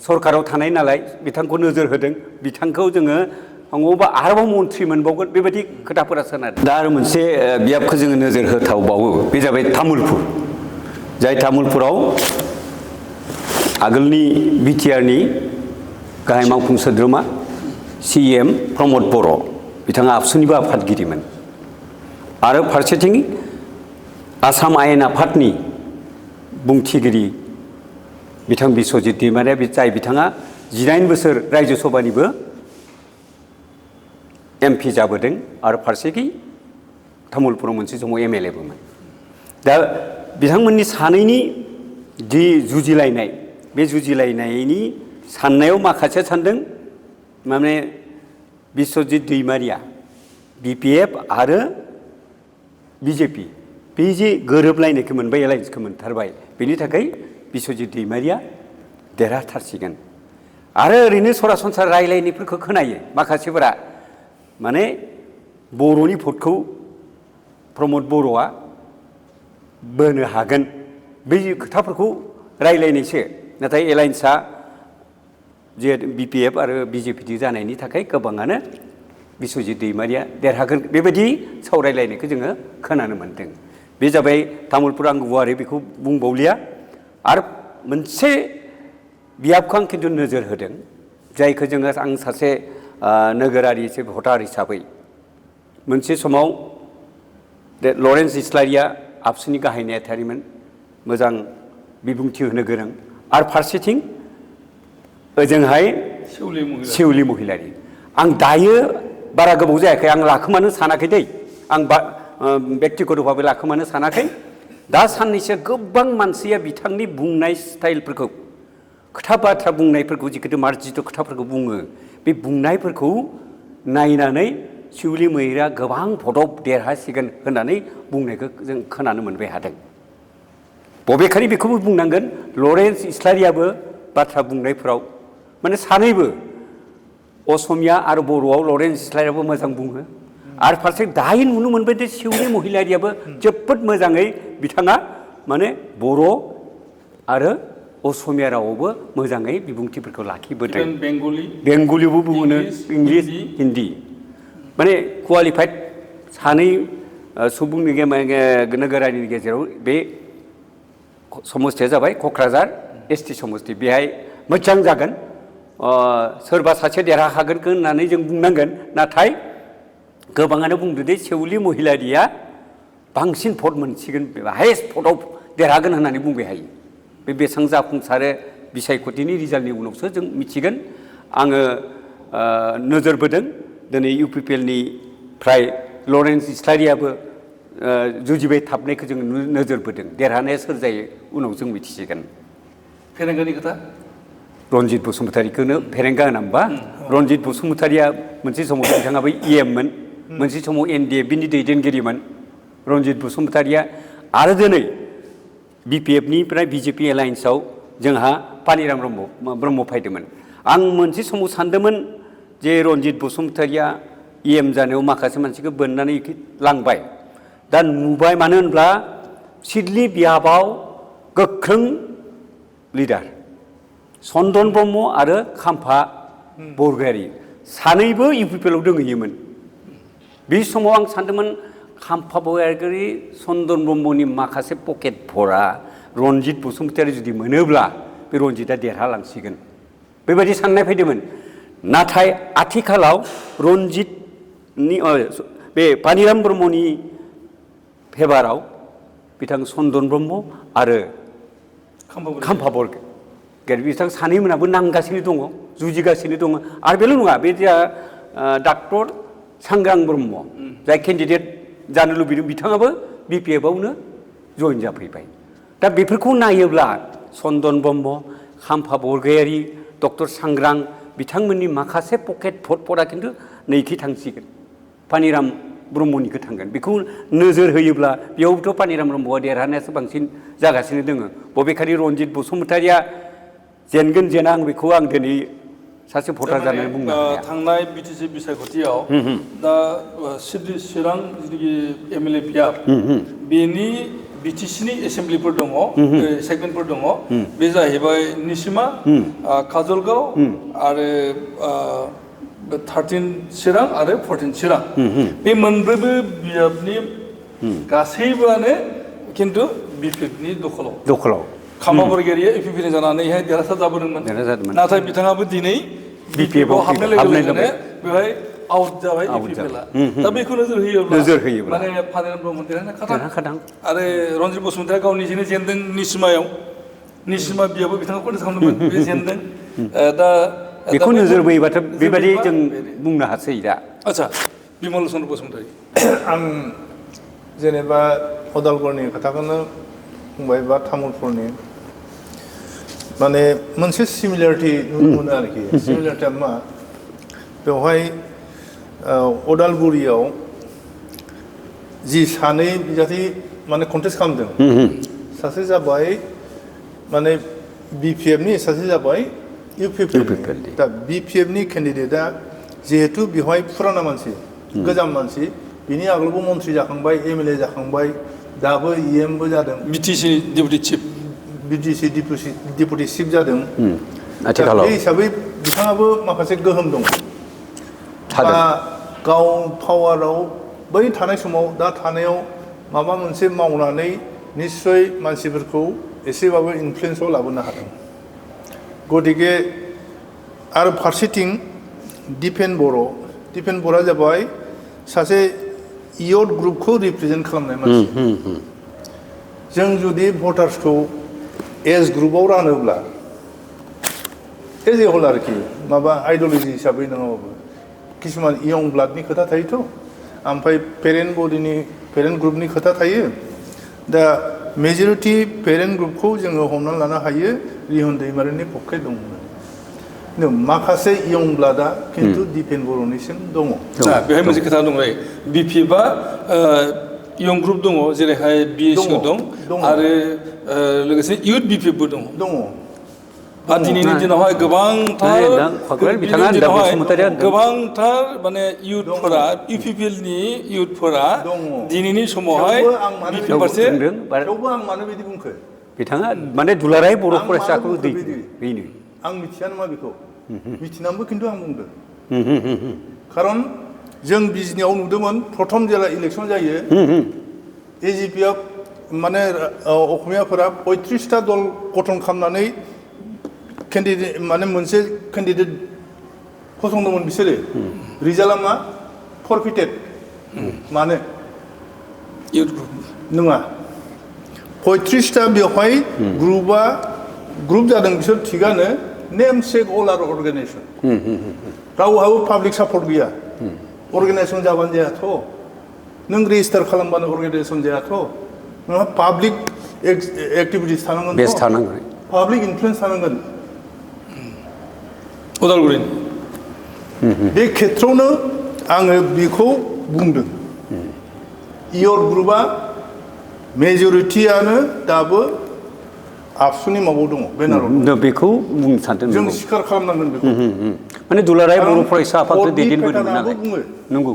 सरकाराव थानाय नालाय बिथांखौ नोजोर होदों बिथांखौ जोङो बा आरोबाव मन्थ्रि मोनबावगोन बेबायदि खोथाफोरा सोनारो दा आरो मोनसे बियाबखौ जोङो नोजोर होथावबावो बे जाबाय तामुलपुर जाय तामुलपुराव आगोलनि BTRनि गाहाय मावफुं सोद्रोमा CM प्रमद बर' बिथाङा आबसुनिबो आफादगिरिमोन आरो फारसेथिं आसाम आयेन आफादनि बुंथिगिरि बिथां बिस्वजित दैमारिया जाय बिथाङा 19 बोसोर रायजो सभानिबो MP जाबोदों आरो फारसेखै तामुलपुराव मोनसे समाव MLA बोमोन दा बिथांमोननि सानैनि जि जुजिलायनाय बे जुजिलायनायनि साननायाव माखासे सानदों माने बिस्वजित दैमारिया BPF आरो BJP बे जे गोरोबलायनायखौ मोनबाय एलायन्सखौ मोनथारबाय बेनि थाखाय बिस्वजित दैमारिया देरहाथारसिगोन आरो ओरैनो सरासनस्रा रायलायनायफोरखौ खोनायो माखासेफोरा माने बर'नि भटखौ प्रमद बर'आ बोनो हागोन बे खोथाफोरखौ रायलायनायसो नाथाय एलायन्सआ जे BPF आरो BJP जानायनि थाखाय गोबाङानो बिस्वजित दैमारिया देरहागोन बेबायदि सावरायलायनायखौ जोङो खोनानो मोनदों बे जाबाय तामुलपुर आं गुवारै बेखौ बुंबावलिया आरो मोनसे बियाबखौ आं खिन्थु नोजोर होदों जायखौ जोङो आं सासे नोगोरारि भटार हिसाबै मोनसे समाव लरेन्स इस्लारिया आबसुनि गाहाय नेहाथारिमोन मोजां बिबुंथि होनो गोरों आरो फारसेथिं ओजोंहाय सेउलि महिलारि आं दायो बारा गोबाव जायाखै आं लाखोमानो सानाखै दै आं बेक्तिगत भाबै लाखोमानो सानाखै दा साननैसो गोबां मानसिया बिथांनि बुंनाय स्टाइलफोरखौ खोथा बाथ्रा बुंनायफोरखौ जिखुनु मार्जित खोथाफोरखौ बुङो बे बुंनायफोरखौ नायनानै सेउलि महिलारिया गोबां भटआव देरहासिगोन होननानै बुंनायखौ जों खोनानो मोनबाय हादों बबेखानि बेखौबो बुंनांगोन लरेन्स इस्लारियाबो बाथ्रा बुंनायफोराव माने सानैबो असमिया आरो बर'आव लरेन्स इस्लारियाबो मोजां बुङो आरो फारसे दायो नुनो मोनबाय जे सेउलि महिलारियाबो जोबोद मोजाङै बिथाङा माने बर' आरो असमिया रावावबो मोजाङै बिबुंथिफोरखौ लाखिबोदों बेंगलिबो बुङो इंलिस हिन्दी माने क्वालिफाइड सानै सुबुंनि नोगोरारिनि गेजेराव बे समस्तिया जाबाय क'क्राझार ST समस्ति बेहाय मोजां जागोन सोरबा सासे देरहाखागोन होननानै जों बुंनांगोन नाथाय गोबाङानो बुंदों दे सेउलि महिलारिया बांसिन भट मोनसिगोन हाइएस्ट भटआव देरहागोन होननानै बुंबाय हायो बे बेसेबां जाफुंसारो बिसायख'थिनि रिजाल्टनि उनावसो जों मिथिगोन आङो नोजोर बोदों दिनै UPPLनिफ्राय लरेन्स इस्लारियाबो जुजिबाय थाबनायखौ जों नोजोर बोदों देरहानाया सोर जायो उनाव जों मिथिसिगोन फेरेंगानि खोथा रनजित बसुमतारीखौनो फेरेंगा होना होमबा रनजित बसुमतारीया मोनसे समाव बिथाङाबो EMमोन मोनसे समाव NDFBनि दैदेनगिरिमोन रनजित बसुमतारीया आरो दिनै BPFनिफ्राय BJP एलायन्सआव जोंहा पानिराम ब्रह्म फैदोंमोन आं मोनसे समाव सानदोंमोन जे रनजित बसुमतारीया EM जानायाव माखासे मानसिखौ बोननानै लांबाय दा नुबाय मानो होनब्ला सिडली बियाबाव गोख्रों लिडार चन्दन ब्रह्म आरो खाम्फा बरगयारी सानैबो UPPLआव दंहैयोमोन बे समाव आं सानदोंमोन खाम्फा बरगयारी चन्दन ब्रह्मनि माखासे पकेटफोरा रनजित बसुमतारी जुदि मोनोब्ला बे रनजितआ देरहालांसिगोन बेबायदि साननाय फैदोंमोन नाथाय आथिखालाव रनजितनि बे पानिराम ब्रह्मनि फेभाराव बिथां चन्दन ब्रह्म आरो खाम्फा बरगयारी बिथां सानैमोनाबो नांगासिनो दङ जुजिगासिनो दङ आरो बेल' नङा बे डाक्टर सांग्रां ब्रह्म जाय केन्डिडेट जानो लुबैदों बिथाङाबो BPFआवनो जइन जाफैबाय दा बेफोरखौ नायोब्ला चन्दन ब्रह्म खाम्फा बरगयारी डक्टर सांग्रां बिथांमोननि माखासे पकेट भटफोरा खिन्थु नैखि थांसिगोन पानिराम ब्रह्मनिखौ थांगोन बेखौ नोजोर होयोब्ला बेयावथ' पानिराम ब्रह्मआ देरहानायासो बांसिन जागासिनो दङ बबेखानि रनजित बसुमतारीया जेनगोन जेना आं बेखौ आं दिनै सासे भटार जानानै बुंनो हाया थांनाय BTC बिसायख'थियाव दा सिडली चिरां जिथुखि MLA बियाब बेनि BTCनि एसेम्ब्लिफोर दङ सेगमेन्टफोर दङ बे जाहैबाय निसिमा काजलगाव आरो 13 चिरां आरो 14 चिरां बे मोनब्रैबो बियाबनि गासैबोआनो खिन्थु BPFनि दखलाव खाम्फा बरगयारीया UPPनि जानानैहाय देरहासार जाबोदोंमोन नाथाय बिथाङाबो दिनै BPFआव हाबनाय लोगो बेवहाय आउट जाबाय UPPLआ दा बेखौ नोजोर होयोब्ला माने पानिराम ब्रह्म देरहाखादां आरो रनजित बसुमतारीया गाव निजेनो जेनदों निसिमा बियाबो बिथाङा कन्टेस्ट खालामदोंमोन बे जेनदों दा बेखौ नोजोर बोयोबाथ' बेबायदि जों बुंनो हासै दा आच्छा बिमल चन्द्र बसुमतारी आं जेनेबा अदालगुरिनि खोथाखौनो बुंबाय बा तामुलपुरनि माने मोनसे सिमिलारिटि नुनो मोनो आरोखि सिमिलारिटिया मा बेवहाय अदालगुरियाव जि सानै बिजाथि माने कन्टेस्ट खालामदों सासे जाबाय माने BPFनि सासे जाबाय UPPL दा BPFनि केन्डिडेटआ जिहेतु बेवहाय फुराना मानसि गोजाम मानसि बिनि आगोलबो मन्थ्रि जाखांबाय MLA जाखांबाय दाबो EMबो जादों BTC deputy chief BTC deputy chief जादों आथिखालाव बे हिसाबै बिथाङाबो माखासे गोहोम दं दा गाव पावाराव बै थानाय समाव दा थानायाव माबा मोनसे मावनानै निश्चय मानसिफोरखौ एसेबाबो इनफ्लुयेन्सआव लाबोनो हादों गतिके आरो फारसेथिं दिपेन बर'आ जाबाय सासे इयथ ग्रुपखौ रिप्रेजेन्ट खालामनाय मानसि जों जुदि भटार्सखौ एज ग्रुपआव रानोब्ला एज ए हल आरोखि माबा आइडिय'लजि हिसाबै नङाबाबो किसुमान इयं ब्लाडनि खोथा थायोथ' ओमफ्राय पेरेन्ट ग्रुपनि खोथा थायो दा मेजरिटि पेरेन्ट ग्रुपखौ जोङो हमनानै लानो हायो रिहन दैमारिनि पक्षे दं माखासे इयं ब्लाडआ खिन्थु दिपेन बर'निसिम दङ बेहाय मोनसे खोथा दं BPFआ इयं ग्रुप दङ जेरैहाय BSC दं आरो लोगोसे इयुथ BPFबो दङ आरो दिनैनि दिनावहाय गोबांथार माने इयुथफोरा UPPLनि इयुथफोरा दिनैनि समावहाय BPF फारसे थेवबो आं मानो बिदि बुंखो बिथाङा माने दुलाराय बर' फरायसाखौ बेनो आं मिथिया नामा बेखौ मिथिनानैबो खिन्थु आं बुंदों खारन जों बिजनियाव नुदोंमोन प्रथम जेला इलेक्सन जायो AGPआव माने असमियाफोरा 35टा दल गठन खालामनानै केन्डिडेट माने मोनसे केन्डिडेट फसंदोंमोन बिसोरो रिजाल्टआ मा फरफिटेड मानो इयुथ ग्रुप नङा 35टा बेवहाय ग्रुप जादों बिसोर थिगानो namesake all our organisation रावहाबो पाब्लिक सापर्ट गैया अर्गेनाइजेसन जाबानो जायाथ' नों रेजिस्टार खालामबानो अर्गेनाइजेसन जायाथ' नोंहा पाब्लिक एक्टिभिटिस थानांगोन बेस थानांगोन पाब्लिक इनफ्लुयेन्स थानांगोन उदालगुरिनि बे खेथ्रआवनो आङो बेखौ बुंदों इयर ग्रुपआ मेजरिटियानो दाबो आबसुनि माबायाव दङ बेनाराव दङ बेखौ बुंनो सानदों जों नंगौ। सिखार खालामनांगोन बेखौ माने दुलाराय बर' फरायसा आफादखौ भटनि दैदेनबोदोंमोन पेटार्नाबो नालाय बुङो नंगौ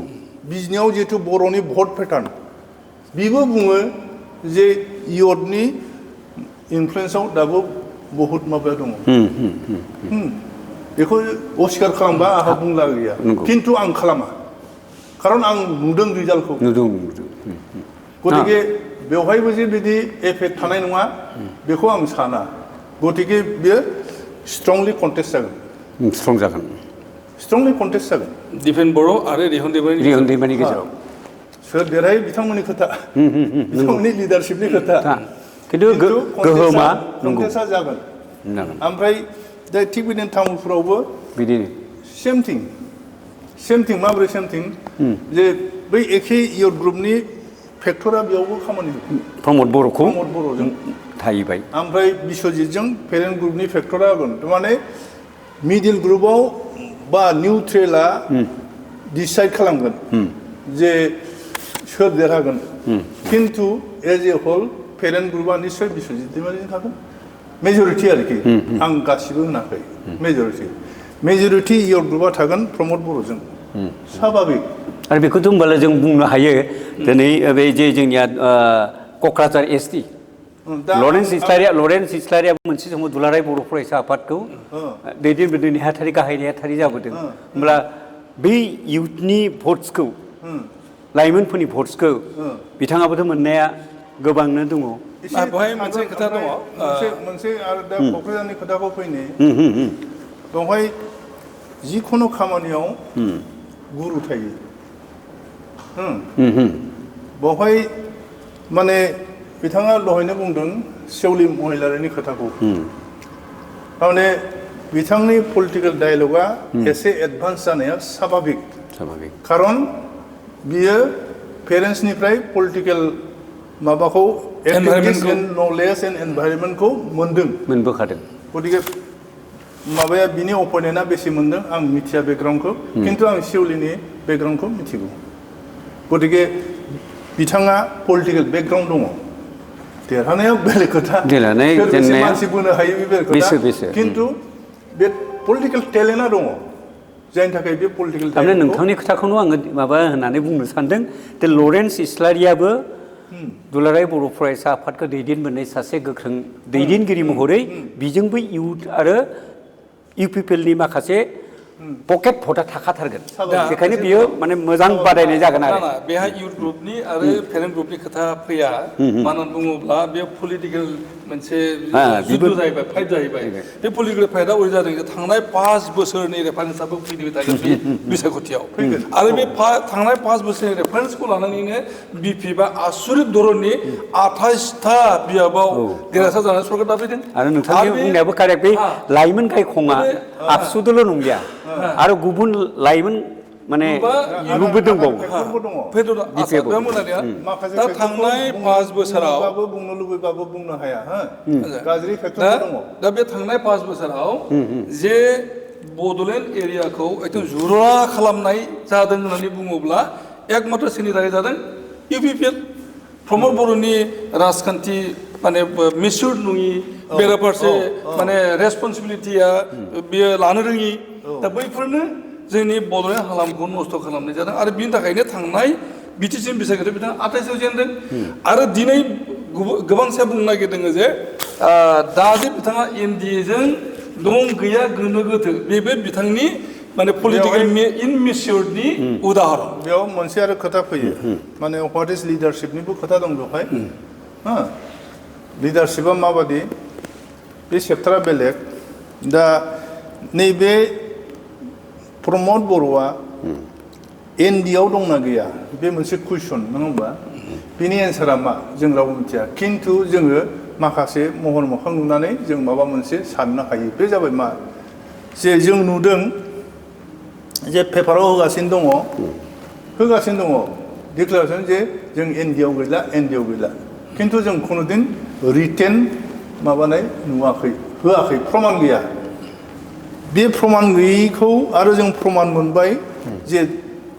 बिजनियाव जिहेतु बर'नि भट पेटार्न बेबो बुङो जे इयर्डनि इनफ्लुयेन्सआव दाबो बहुद माबा दङ बेखौ अस्वीकार खालामबा आंहा बुंला गैया नंगौ। खिन्थु आं खालामा खारन आं नुदों रिजाल्टखौ नुदों गतिके बेवहायबो जे बिदि एफेक्ट थानाय नङा बेखौ आं साना गतिके बेयो स्ट्रंलि कन्टेस्ट जागोन स्ट्रं जागोन स्ट्रंलि कन्टेस्ट जागोन दिपेन बर' आरो रिहन दैमारिनि रिहन दैमानि गेजेराव सोर देरहायो बिथांमोननि खोथा बिथांमोननि लिडारशिपनि खोथा खिन्थु गोहोमा नंगौ कन्टेस्टआ जागोन जागोन ओमफ्राय दा थिग बिदिनो तामुलपुरावबो बिदिनो सेम थिं माबोरै सेम थिं जे बै एखे इयर ग्रुपनि फेक्टरा बेयावबो खामानि होगोन प्रमद बर'खौ प्रमद बर'जों थाहैबाय ओमफ्राय बिश्वजितजों पेरेन्ट ग्रुपनि फेक्टरा होगोन माने मिडिल ग्रुपआव बा निउट्रेला डिसाइड खालामगोन जे सोर देरहागोन खिन्थु एज ए होल पेरेन्ट ग्रुपआ निश्चय बिश्वजित दैमारिजों थागोन मेजरिटि आरोखि आं गासिबो होनाखै मेजरिटि इयर ग्रुपआ थागोन प्रमद बर'जों स्वाभाबिक आरो बेखौथ' होनबालाय जों बुंनो हायो दिनै बे जे जोंनिया क'क्राझार एसटि लरेन्स इस्लारिया मोनसे समाव दुलाराय बर' फरायसा आफादखौ दैदेनबोदों नेहाथारि गाहाय नेहाथारि जाबोदों होमब्ला बै इउथनि भट्सखौ लाइमोनफोरनि भट्सखौ बिथाङाबोथ' मोननाया गोबांनो दङ बेवहाय मोनसे खोथा दङ मोनसे आरो दा क'क्राझारनि खोथाखौ फैनो बेवहाय जिखुनु खामानियाव गुरु थायो बेवहाय माने बिथाङा दहायनो बुंदों सेवलि महिलारिनि खोथाखौ माने बिथांनि पलिटिकेल डायलगा एसे एडभान्स जानाया स्वाभाबिक खारन बियो पेरेन्ट्सनिफ्राय पलिटिकेल माबाखौ नलेज एन्ड एनभाइरनमेन्टखौ मोनबोखादों गतिके माबाया बिनि अपोनेन्टआ बेसे मोनदों आं मिथिया बेकग्राउन्डखौ खिन्थु आं सेवलिनि बेकग्राउन्डखौ मिथिगौ गतिके बिथाङा पलिटिकेल बेकग्राउन्ड दङ देरहानाया बेलेग खोथा मानसि बोनो हायो बे बेलेग खोथा खिन्थु बे पलिटिकेल टेलेन्टआ दङ जायनि थाखाय बे पलिटिकेल थारमाने नोंथांनि खोथाखौनो आङो माबा होननानै बुंनो सानदों जे लरेन्स इस्लारियाबो दुलाराय बर' फरायसा आफादखौ दैदेनबोनाय सासे गोख्रों दैदेनगिरि महरै बिजोंबो इउथ आरो इउपिपिएलनि माखासे पकेट भटआ थाखाथारगोन बेखायनो बियो माने मोजां बादायनाय जागोन आरो बेहाय इउथ ग्रुपनि आरो पेरेन्ट ग्रुपनि खोथा फैया मानो होनना बुङोब्ला बे पलिटिकेल मोनसे जुद्ध जाहैबाय फाइट जाहैबाय बे पलिटिकेल फाइटआ ओरै जादों जे थांनाय 5 बोसोरनि रेफारेन्सआबो फैबाय थागोन बे बिसायख'थियाव आरो बे थांनाय 5 बोसोरनि रेफारेन्सखौ लानानैनो बिपि बा आसुरित धरननि 28था बियाबाव देरहासार जानानै सरकार दाबिदों आरो नोंथांनि बुंनायाबो कारेक्ट बे लाइमोन गायखङा आबसुदोल' नंलिया आरो गुबुन लाइमोन माने ग्रुपबो दंबावो दा थांनाय 5 बोसोराव बुंनो लुबैबाबो बुंनो हाया गाज्रि फेक्टर दङ दा बे थांनाय 5 बोसोराव जे बड'लेण्ड एरियाखौ एकदम जुरा खालामनाय जादों होननानै बुङोब्ला एकमात्र सेनिटारि जादों इउपिपिएल प्रमद बर'नि राजखान्थि माने मिसुर नङि बेराफारसे माने रेसपन्सिबिलिटिया बियो लानो रोङि दा बैफोरनो जोंनि बड'लेण्ड हालामखौ नस्थ' खालामनाय जादों आरो बिनि थाखायनो थांनाय बिटिसि बिसायख'थियाव बिथाङा 28आव जेनदों आरो दिनै गोबांसा बुंनो नागिरदों जे दा जे बिथाङा एनडिएजों दं गैया गोनो गोथो बेबो बिथांनि माने पलिटिकेल इनमिसियरनि उदाहरन बेयाव मोनसे आरो खोथा फैयो माने व्हाट इज लिडारशिपनिबो खोथा दं बेवहाय लिडारशिपआ माबादि बे चेप्टारा बेलेग दा नैबे प्रमद बर'आ एनडिआव दंना गैया बे मोनसे कुइसन नङा होमबा बिनि एन्सारा मा जों रावबो मिथिया खिन्थु जोङो माखासे महर मोखां नुनानै जों माबा मोनसे साननो हायो बे जाबाय मा जे जों नुदों जे पेपाराव होगासिनो दङ होगासिनो दङ डिक्लारेसन जे जों एनडिआव गैला एनडिआव गैला खिन्थु जों खुनुदिन रिटेन माबानाय नुवाखै होआखै प्रमाण गैया बे प्रमाण गैयैखौ आरो जों प्रमाण मोनबाय जे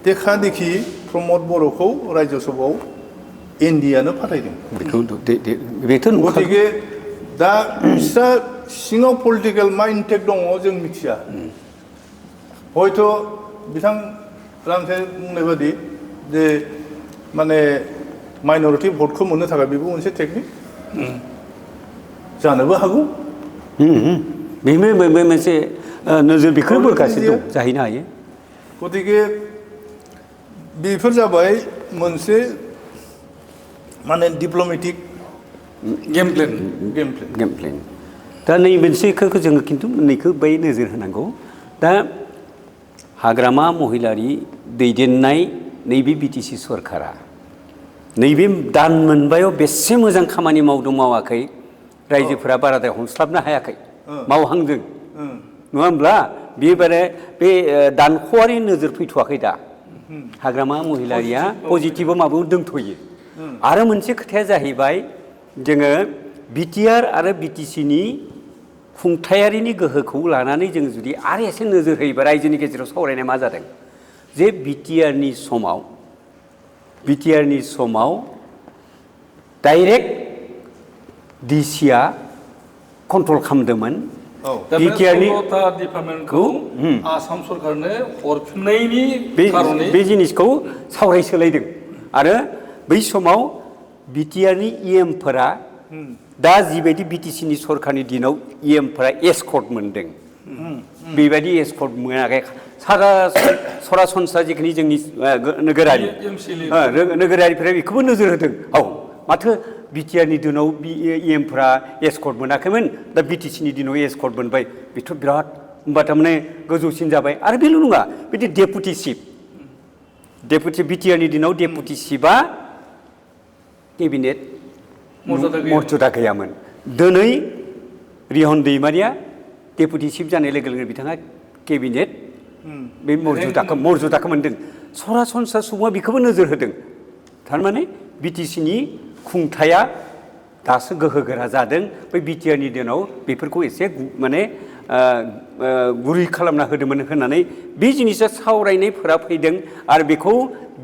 देखा देखि प्रमद बर'खौ रायजोसभायाव एनडिआनो फाथायदों बेथ' गतिके दा बिस्रा सिङाव पलिटिकेल मा इन्टेक्ट दङ जों मिथिया हयथ' बिथां रामसाय बुंनाय बादि जे माने माइनरिटि भटखौ मोननो थाखाय बेबो मोनसे टेकनिक जानोबो हागौ बे मोनसे नोजोर बेखौनो बोगासिनो दं जाहैनो हायो गतिके बेफोर जाबाय मोनसे माने diplomatic game plan game plan दा नै मोनसेखौ जोङो खिन्थु मोननैखौ बै नोजोर होनांगौ दा हाग्रामा महिलारि दैदेननाय नैबे बिटिसि सरकारा नैबे दान मोनबायाव बेसे मोजां खामानि मावदों मावाखै रायजोफोरा बाराद्राय हमस्लाबनो हायाखै मावहांदों नङा होमब्ला बेबारे बे दानख'आरि नोजोर फैथ'वाखै दा हाग्रामा महिलारिया पजिटिभआव माबायाव दोंथ'यो आरो मोनसे खोथाया जाहैबाय जोङो बिटिआर आरो बिटिसिनि खुंथायारिनि गोहोखौ लानानै जों जुदि आरो एसे नोजोर होयोबा रायजोनि गेजेराव सावरायनाय मा जादों जे बिटिआरनि समाव डाइरेक्ट डिसिआ कन्ट्रल खालामदोंमोन बिटिआरनि डिपार्टमेन्टखौ आसाम सरकारनो हरफिननायनि बे जिनिसखौ सावरायसोलायदों आरो बै समाव बिटिआरनि इएमफोरा दा जिबायदि बिटिसिनि सरकारनि दिनाव इएमफोरा एस्कर्ट मोनदों बेबायदि एस्कर्ट मोनाखै सरासनस्रा जिखिनि जोंनि नोगोरारिफोरा बेखौबो नोजोर होदों माथो बिटिआरनि दिनाव इएमफोरा एस्कर्ट मोनाखैमोन दा बिटिसिनि दिनाव एस्कर्ट मोनबाय बेथ' बिराद होमबा थारमाने गोजौसिन जाबाय आरो बेल' नङा बिदि डेपुटि चिफ बिटिआरनि दिनाव डेपुटि चिफआ केबिनेट मर्यादा गैयामोन दिनै रिहन दैमारिया डेपुटि चिफ जानाय लोगो लोगो बिथाङा केबिनेट बे मर्यादाखौ मोन्दों सरासनस्रा सुबुङा बेखौबो नोजोर होदों थारमाने बिटिसिनि खुंथाया दासो गोहोगोरा जादों बै बिटिआरनि दिनाव बेफोरखौ एसे माने गुरै खालामना होदोंमोन होननानै बे जिनिसा सावरायनायफोरा फैदों आरो बेखौ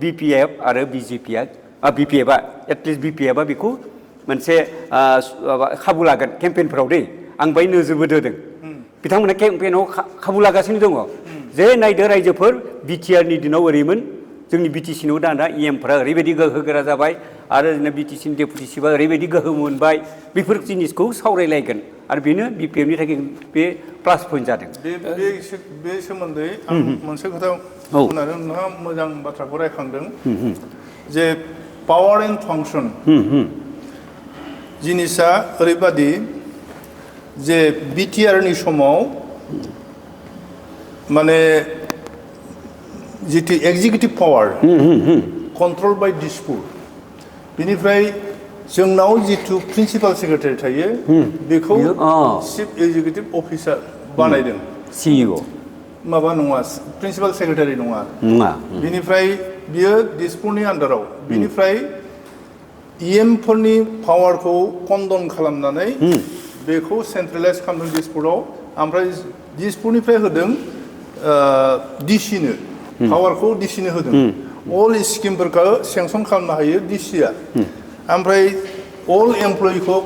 बिपिएफ आरो बिपिएफआ एटलिस्ट बिपिएफआ बेखौ मोनसे खाबु लागोन केम्पेइनफोराव दै आं बाय नोजोरबो होदों बिथांमोना केम्पेइनाव खाबु लागासिनो दङ जे नायदो रायजोफोर बिटिआरनि दिनाव ओरैमोन जोंनि बिटिसिनियाव दाना इएमफोरा ओरैबायदि गोहोगोरा जाबाय आरो जोंना बिटिसिनि डेपुटि चिफआ ओरैबायदि गोहो मोनबाय बेफोर जिनिसखौ सावरायलायगोन आरो बेनो बिपिएफनि थाखाय बे प्लास पइन्ट जादों बे सोमोन्दै आं मोनसे खोथा बुंनानै नोंहा मोजां बाथ्राखौ रायखांदों जे पावार एन्ड फांसन जिनिसा ओरैबादि जे बिटिआरनि समाव माने जितु एक्जिकिउटिभ पावार कन्ट्रल बाय डिसपुट बेनिफ्राय जोंनाव जितु प्रिन्सिपाल सेक्रेटारि थायो बेखौ चिफ एक्जिकिउटिभ अफिसार बानायदों सिइअ माबा नङा प्रिन्सिपाल सेक्रेटारि नङा बेनिफ्राय बियो डिसपुटनि आन्दाराव बेनिफ्राय इएमफोरनि पावारखौ कन्डन खालामनानै बेखौ सेन्ट्रेलाइज खालामदों डिसपुटआव ओमफ्राय डिसपुटनिफ्राय होदों डिसिनो पावारखौ डिसिनो होदों अल स्किमफोरखौ सेंसन खालामनो हायो डिसिआ ओमफ्राय अल एमप्लयिखौ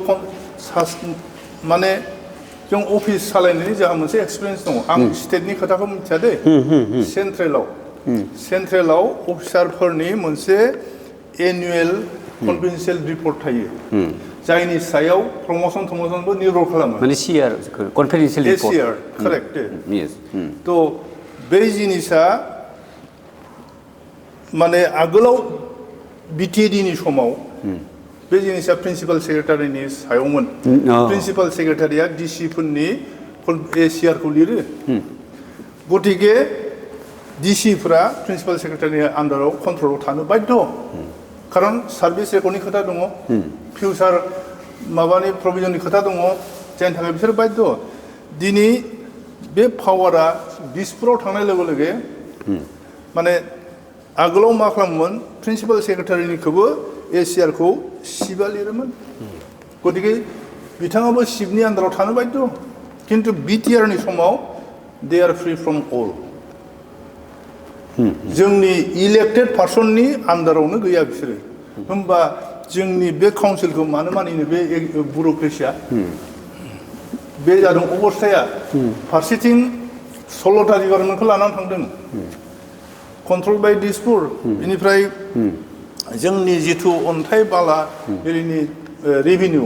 माने जों अफिस सालायनायनि जोंहा मोनसे एक्सपिरियेन्स दङ आं स्टेटनि खोथाखौ मिथिया दे सेन्ट्रेलाव अफिसारफोरनि मोनसे एनुवेल कनफिडेन्सियेल रिपर्ट थायो जायनि सायाव प्रमोशनबो निर्भर खालामो माने सिआर कनफिडेन्शियेल रिपर्ट सिआर कारेक्ट तो बे जिनिसा माने आगोलाव बिटिएडिनि समाव बे जिनिसा प्रिन्सिपाल सेक्रेटारिनि सायावमोन प्रिन्सिपाल सेक्रेटारिया डिसिफोरनि एसिआरखौ लिरो गतिके डिसिफोरा प्रिन्सिपाल सेक्रेटारिनि आन्दाराव कन्ट्रलाव थानो बाध्य खारन सार्भिस रेकर्डनि खोथा दङ फिउचार माबानि प्रभिजननि खोथा दङ जायनि थाखाय बिसोर बाध्य दिनै बे पावारा डिसपुटआव थांनाय लोगो लोगो माने आगोलाव मा खालामोमोन प्रिन्सिपाल सेक्रेटारिनिखौबो एसिआरखौ सिबा लिरोमोन गतिके बिथाङाबो सिबनि आन्दाराव थानो बाध्य खिन्थु बिटिआरनि समाव they are free from all जोंनि इलेक्टेड पार्सननि आन्दारावनो गैया बिसोरो होमबा जोंनि बे काउन्सिलखौ मानो मानिनो बे ब्युरोक्रेसिया बे जादों अबस्थाया फारसेथिं 16टा डिपार्टमेन्टखौ लानानै थांदों कन्ट्रल बाय दिसपुर बेनिफ्राय जोंनि जिथु अन्थाइ बाला बेनि रेभिनिउ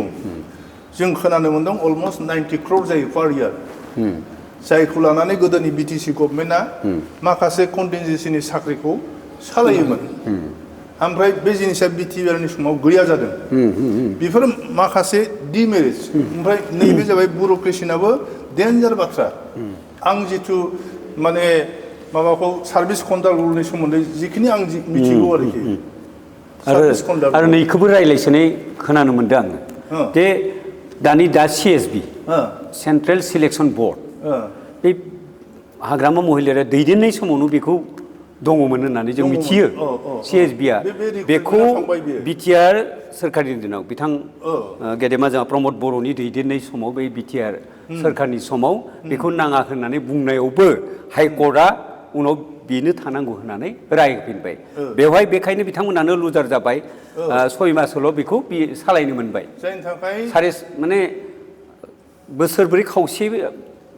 जों खोनानो मोन्दों अलमस्ट 90 crore जायो पार इयार जायखौ लानानै गोदोनि बिटिसि गभर्नमेन्टआ माखासे कन्टिनजेन्सिनि साख्रिखौ सालायोमोन ओमफ्राय बे जिनिसा बिटिआरनि समाव गैया जादों बेफोर माखासे डिमेरिट्स ओमफ्राय नैबे जाबाय ब्युरोक्रेसिनाबो डेन्जार बाथ्रा आं जिथु माने माबाखौ सार्भिस कन्ट्राक्ट रुलनि सोमोन्दै जिखिनि आं मिथिगौ आरोखि आरो नैखौबो रायलायसोनाय खोनानो मोन्दों आङो दे दा CSB सेन्ट्रेल सिलेक्सन बर्ड बे हाग्रामा महिलारिया दैदेननाय समावनो बेखौ दङमोन होननानै जों मिथियो CSBआ बेखौ बिटिआर सोरखारनि दिनाव बिथां गेदेमा जोंहा प्रमद बर'नि दैदेननाय समाव बै बिटिआर सोरखारनि समाव बेखौ नाङा होननानै बुंनायावबो हाइकर्टआ उनाव बेनो थानांगौ होननानै राय होफिनबाय बेवहाय बेखायनो बिथांमोनानो लुजार जाबाय 6 मासल' बेखौ सालायनो मोनबाय जायनि थाखाय माने बोसोरब्रै खावसे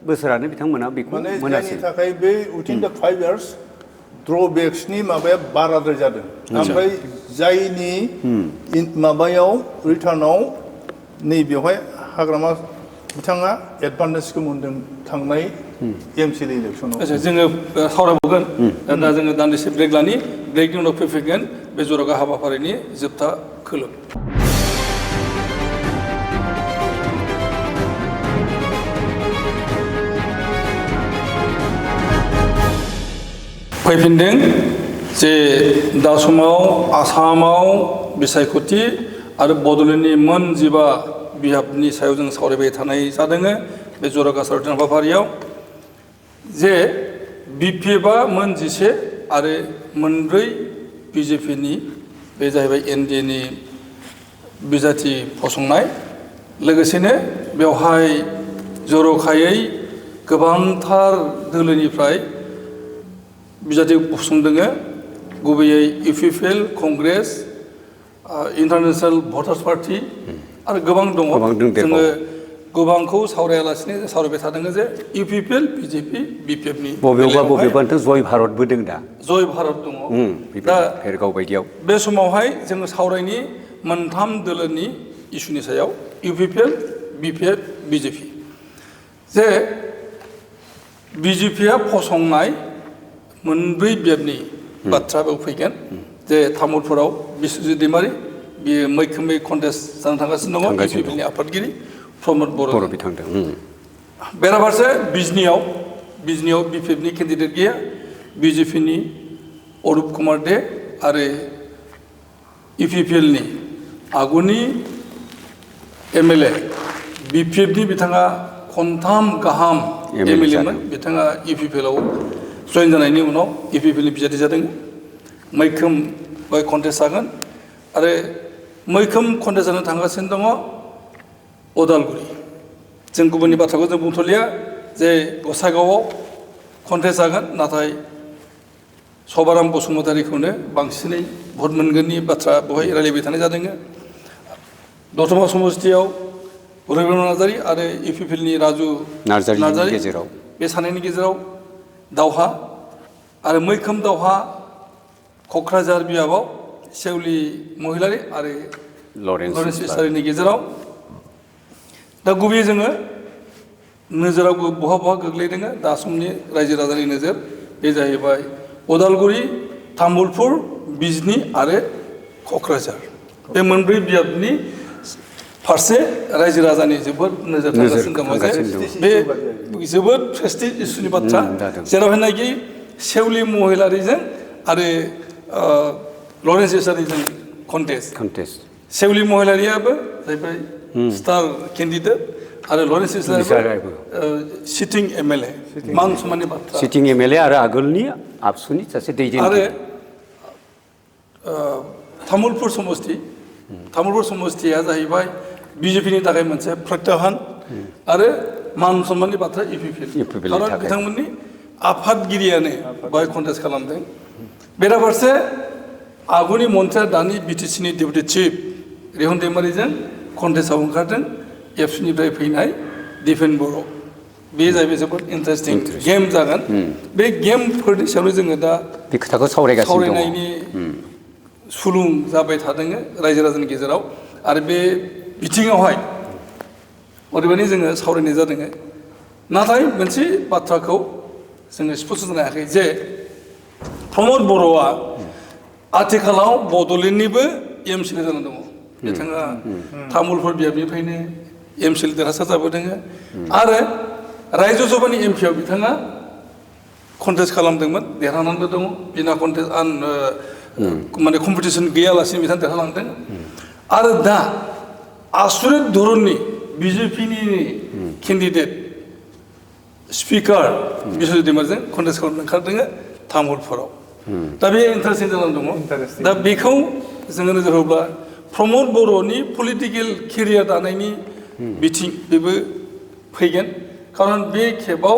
बोसोरानो बिथांमोना बेखौ मोनासै जायनि थाखाय बे उइथिन दा 5 years ड्रबेक्सनि माबाया बाराद्राय जादों ओमफ्राय जायनि माबायाव रिटार्नाव नै बेवहाय हाग्रामा बिथाङा एडभान्टेजखौ मोन्दों थांनाय एमसिएलए इलेक्सनाव जोङो सावरायबावगोन दा जोङो दान्दिसे ब्रेक लानि ब्रेकनि उनाव फैफिनगोन बे जर'खा हाबाफारिनि जोबथा खोलोब फैफिनदों जे दा समाव आसामाव बिसायख'थि आरो बड'लेण्डनि मोन 15 बिहाबनि सायाव जों सावरायबाय थानाय जादों बे जर'खा सावरायनाय हाबाफारियाव जे बिपिएफआ मोन 11 आरो मोन 4 बिजेपिनि बे जाहैबाय एनडिएनि बिजाथि फसंनाय लोगोसेनो बेवहाय जर'खायै गोबांथार दोलोनिफ्राय बिजाथि फसंदों गुबैयै UPPL Congress international voters party आरो गोबां दङ जोङो गोबांखौ सावरायालासिनो सावरायबाय थादों जे इउपिपिएल बिजेपि बिपिएफनि बबेबाथ' जय भारतबो दं दा जय भारत दङ दा भेरगाव बायदियाव बे समावहाय जोङो सावरायनि मोनथाम दोलोनि इस्युनि सायाव इउपिपिएल बिपिएफ बिजेपि जे बिजेपिआ फसंनाय मोन 4 बियाबनि बाथ्रा बेयाव फैगोन जे तामुलपुराव बिस्वजित दैमारि बियो मैखोमै कन्टेस्ट जानो थांगासिनो दङ इउपिपिएलनि आफादगिरि प्रमद बर' बिथांदों बेराफारसे बिजनियाव बिपिएफनि केन्डिडेट गैया बिजेपिनि अरुप कुमार दे आरो इउपिपिएलनि आगुनि एमएलए बिपिएफनि बिथाङा खनथाम गाहाम एमएलएमोन बिथाङा इउपिपिएलआव जइन जानायनि उनाव इउपिपिएलनि बिजाथि जादों मैखोम कन्टेस्ट जागोन आरो मैखोम कन्टेस्ट जानो थांगासिनो दङ उदालगुरि जों गुबुननि बाथ्राखौ जों बुंथ'लिया जे गसाइगावआव कन्टेस्ट जागोन नाथाय सभाराम बसुमतारीखौनो बांसिनै भट मोनगोननि बाथ्रा बेवहाय रायलायबाय थानाय जादों दतमा समस्तियाव रबिन्द्र नार्जारी आरो इउपिपिएलनि राजु नार्जारी गेजेराव बे सानैनि गेजेराव दावहा आरो मैखोम दावहा क'क्राझार बियाबाव सेवली महिलारी आरो लरेन्स इस्लारिनि गेजेराव दा गुबैयै जोङो नोजोराव बहा गोग्लैदों दा समनि रायजो राजानि नोजोर बे जाहैबाय उदालगुरि तामुलपुर बिजनी आरो क'क्राझार बे मोनब्रै बियाबनि फारसे रायजो राजानि जोबोद नोजोर थागासिनो दङ बे जोबोद प्रेस्टिज इस्युनि बाथ्रा जेरावहायनाखि सेवली महिलारीजों आरो लरेन्स इस्लारिजों कन्टेस्ट सेवली महिलारियाबो जाहैबाय स्टार केन्डिडेट आरो लरेन्स इस्लारियाबो सिटिं एमएलए मान सम्माननि बाथ्रा सिटिं एमएलए आरो आगोलनि आबसुनि सासे दैदेनगिरि तामुलपुर समस्तिया जाहैबाय बिजेपिनि थाखाय मोनसे प्रत्याहान आरो मान सन्माननि बाथ्रा इउपिपिएल खारन बिथांमोननि आफादगिरियानो बाहाय कन्टेस्ट खालामदों बेराफारसे आगुनि मन्थ्रिया दानि बिटिसिनि डेपुटि चिफ रेहन दैमारिजों कन्टेस्टआव ओंखारदों एबसुनिफ्राय फैनाय दिपेन बर' बे जाहैबाय जोबोद इन्टारेस्टिं गेम जागोन बे गेमफोरनि सायावनो जोङो दा बे खोथाखौ सावरायनायनि सुलुं जाबाय थादों रायजो राजानि गेजेराव आरो बे बिथिङावहाय अदेबानि जोङो सावरायनाय जादों नाथाय मोनसे बाथ्राखौ जोङो स्पष्ट जानो हायाखै जे प्रमद बर'आ आथिखालाव बड'लेण्डनिबो एमसिएल जाना दङ बिथाङा तामुलपुर बियाबनिफ्रायनो एमसिएल देरहासार जाबोदों आरो रायजो सभानि एमपिआव बिथाङा कन्टेस्ट खालामदोंमोन देरहानानैबो दङ बिना कन्टेस्ट माने कम्पिटिसन गैयालासिनो बिथाङा देरहालांदों आरो दा आसुरित धरननि बिजेपिनि केन्डिडेट स्पिकार बिश्वजित दैमारिजों कन्टेस्ट खालामनो ओंखारदों तामुलपुराव दा बे इन्टारेस्टिं जानानै दङ दा बेखौ जोङो नोजोर होब्ला प्रमद बर'नि पलिटिकेल केरियार दानायनि बिथिं बेबो फैगोन खारन बे खेबाव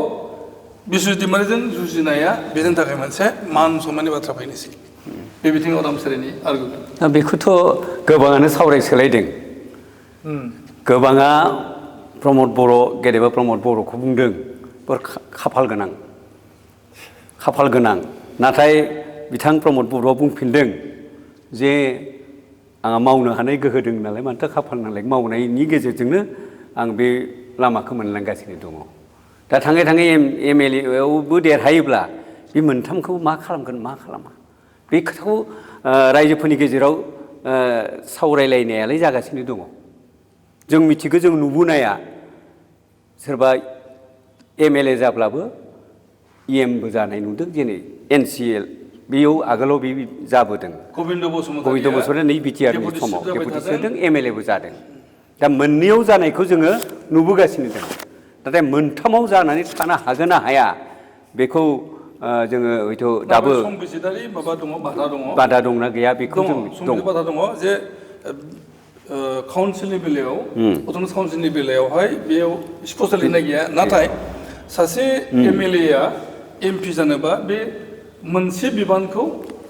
बिश्वजित दैमारिजों जुजिनाया बेनि थाखाय मोनसे मान सन्माननि बाथ्रा फैनोसै बे बिथिङाव रामसारिनि आर्गुमेन्ट बेखौथ' गोबाङानो सावरायसोलायदों गोबाङा प्रमद बर' गेदेमा प्रमद बर'खौ बुंदों खाफाल गोनां नाथाय बिथां प्रमद बर'आ बुंफिनदों जे आंहा मावनो हानाय गोहो दं नालाय मानोथो खाफाल नालाय मावनायनि गेजेरजोंनो आं बे लामाखौ मोनलांगासिनो दङ दा थाङै थाङै एमएलएआवबो देरहायोब्ला बे मोनथामखौ मा खालामगोन मा खालामा बे खोथाखौ रायजोफोरनि गेजेराव सावरायलायनायालाय जागासिनो दङ जों मिथिगौ जों नुबोनाया सोरबा एमएलए जाब्लाबो इएमबो जानाय नुदों जेरै एनसिएल बेयाव आगोलाव बे जाबोदों गबिन्द बसुमतारी नै बिटिआरनि समाव डेपुटि जादों एमएलएबो जादों दा मोननैयाव जानायखौ जोङो नुबोगासिनो दं नाथाय मोनथामाव जानानै थानो हागोन ना हाया बेखौ जोङो हयथ' दाबो बादा दंना गैया बेखौ जों बादा दङ जे काउन्सिलनि बेलायाव अट'नमास काउन्सिलनि बेलायावहाय बेयाव स्पष्ट लिरनाय गैया नाथाय सासे एमएलएआ एमपि जानोबा बे मोनसे बिबानखौ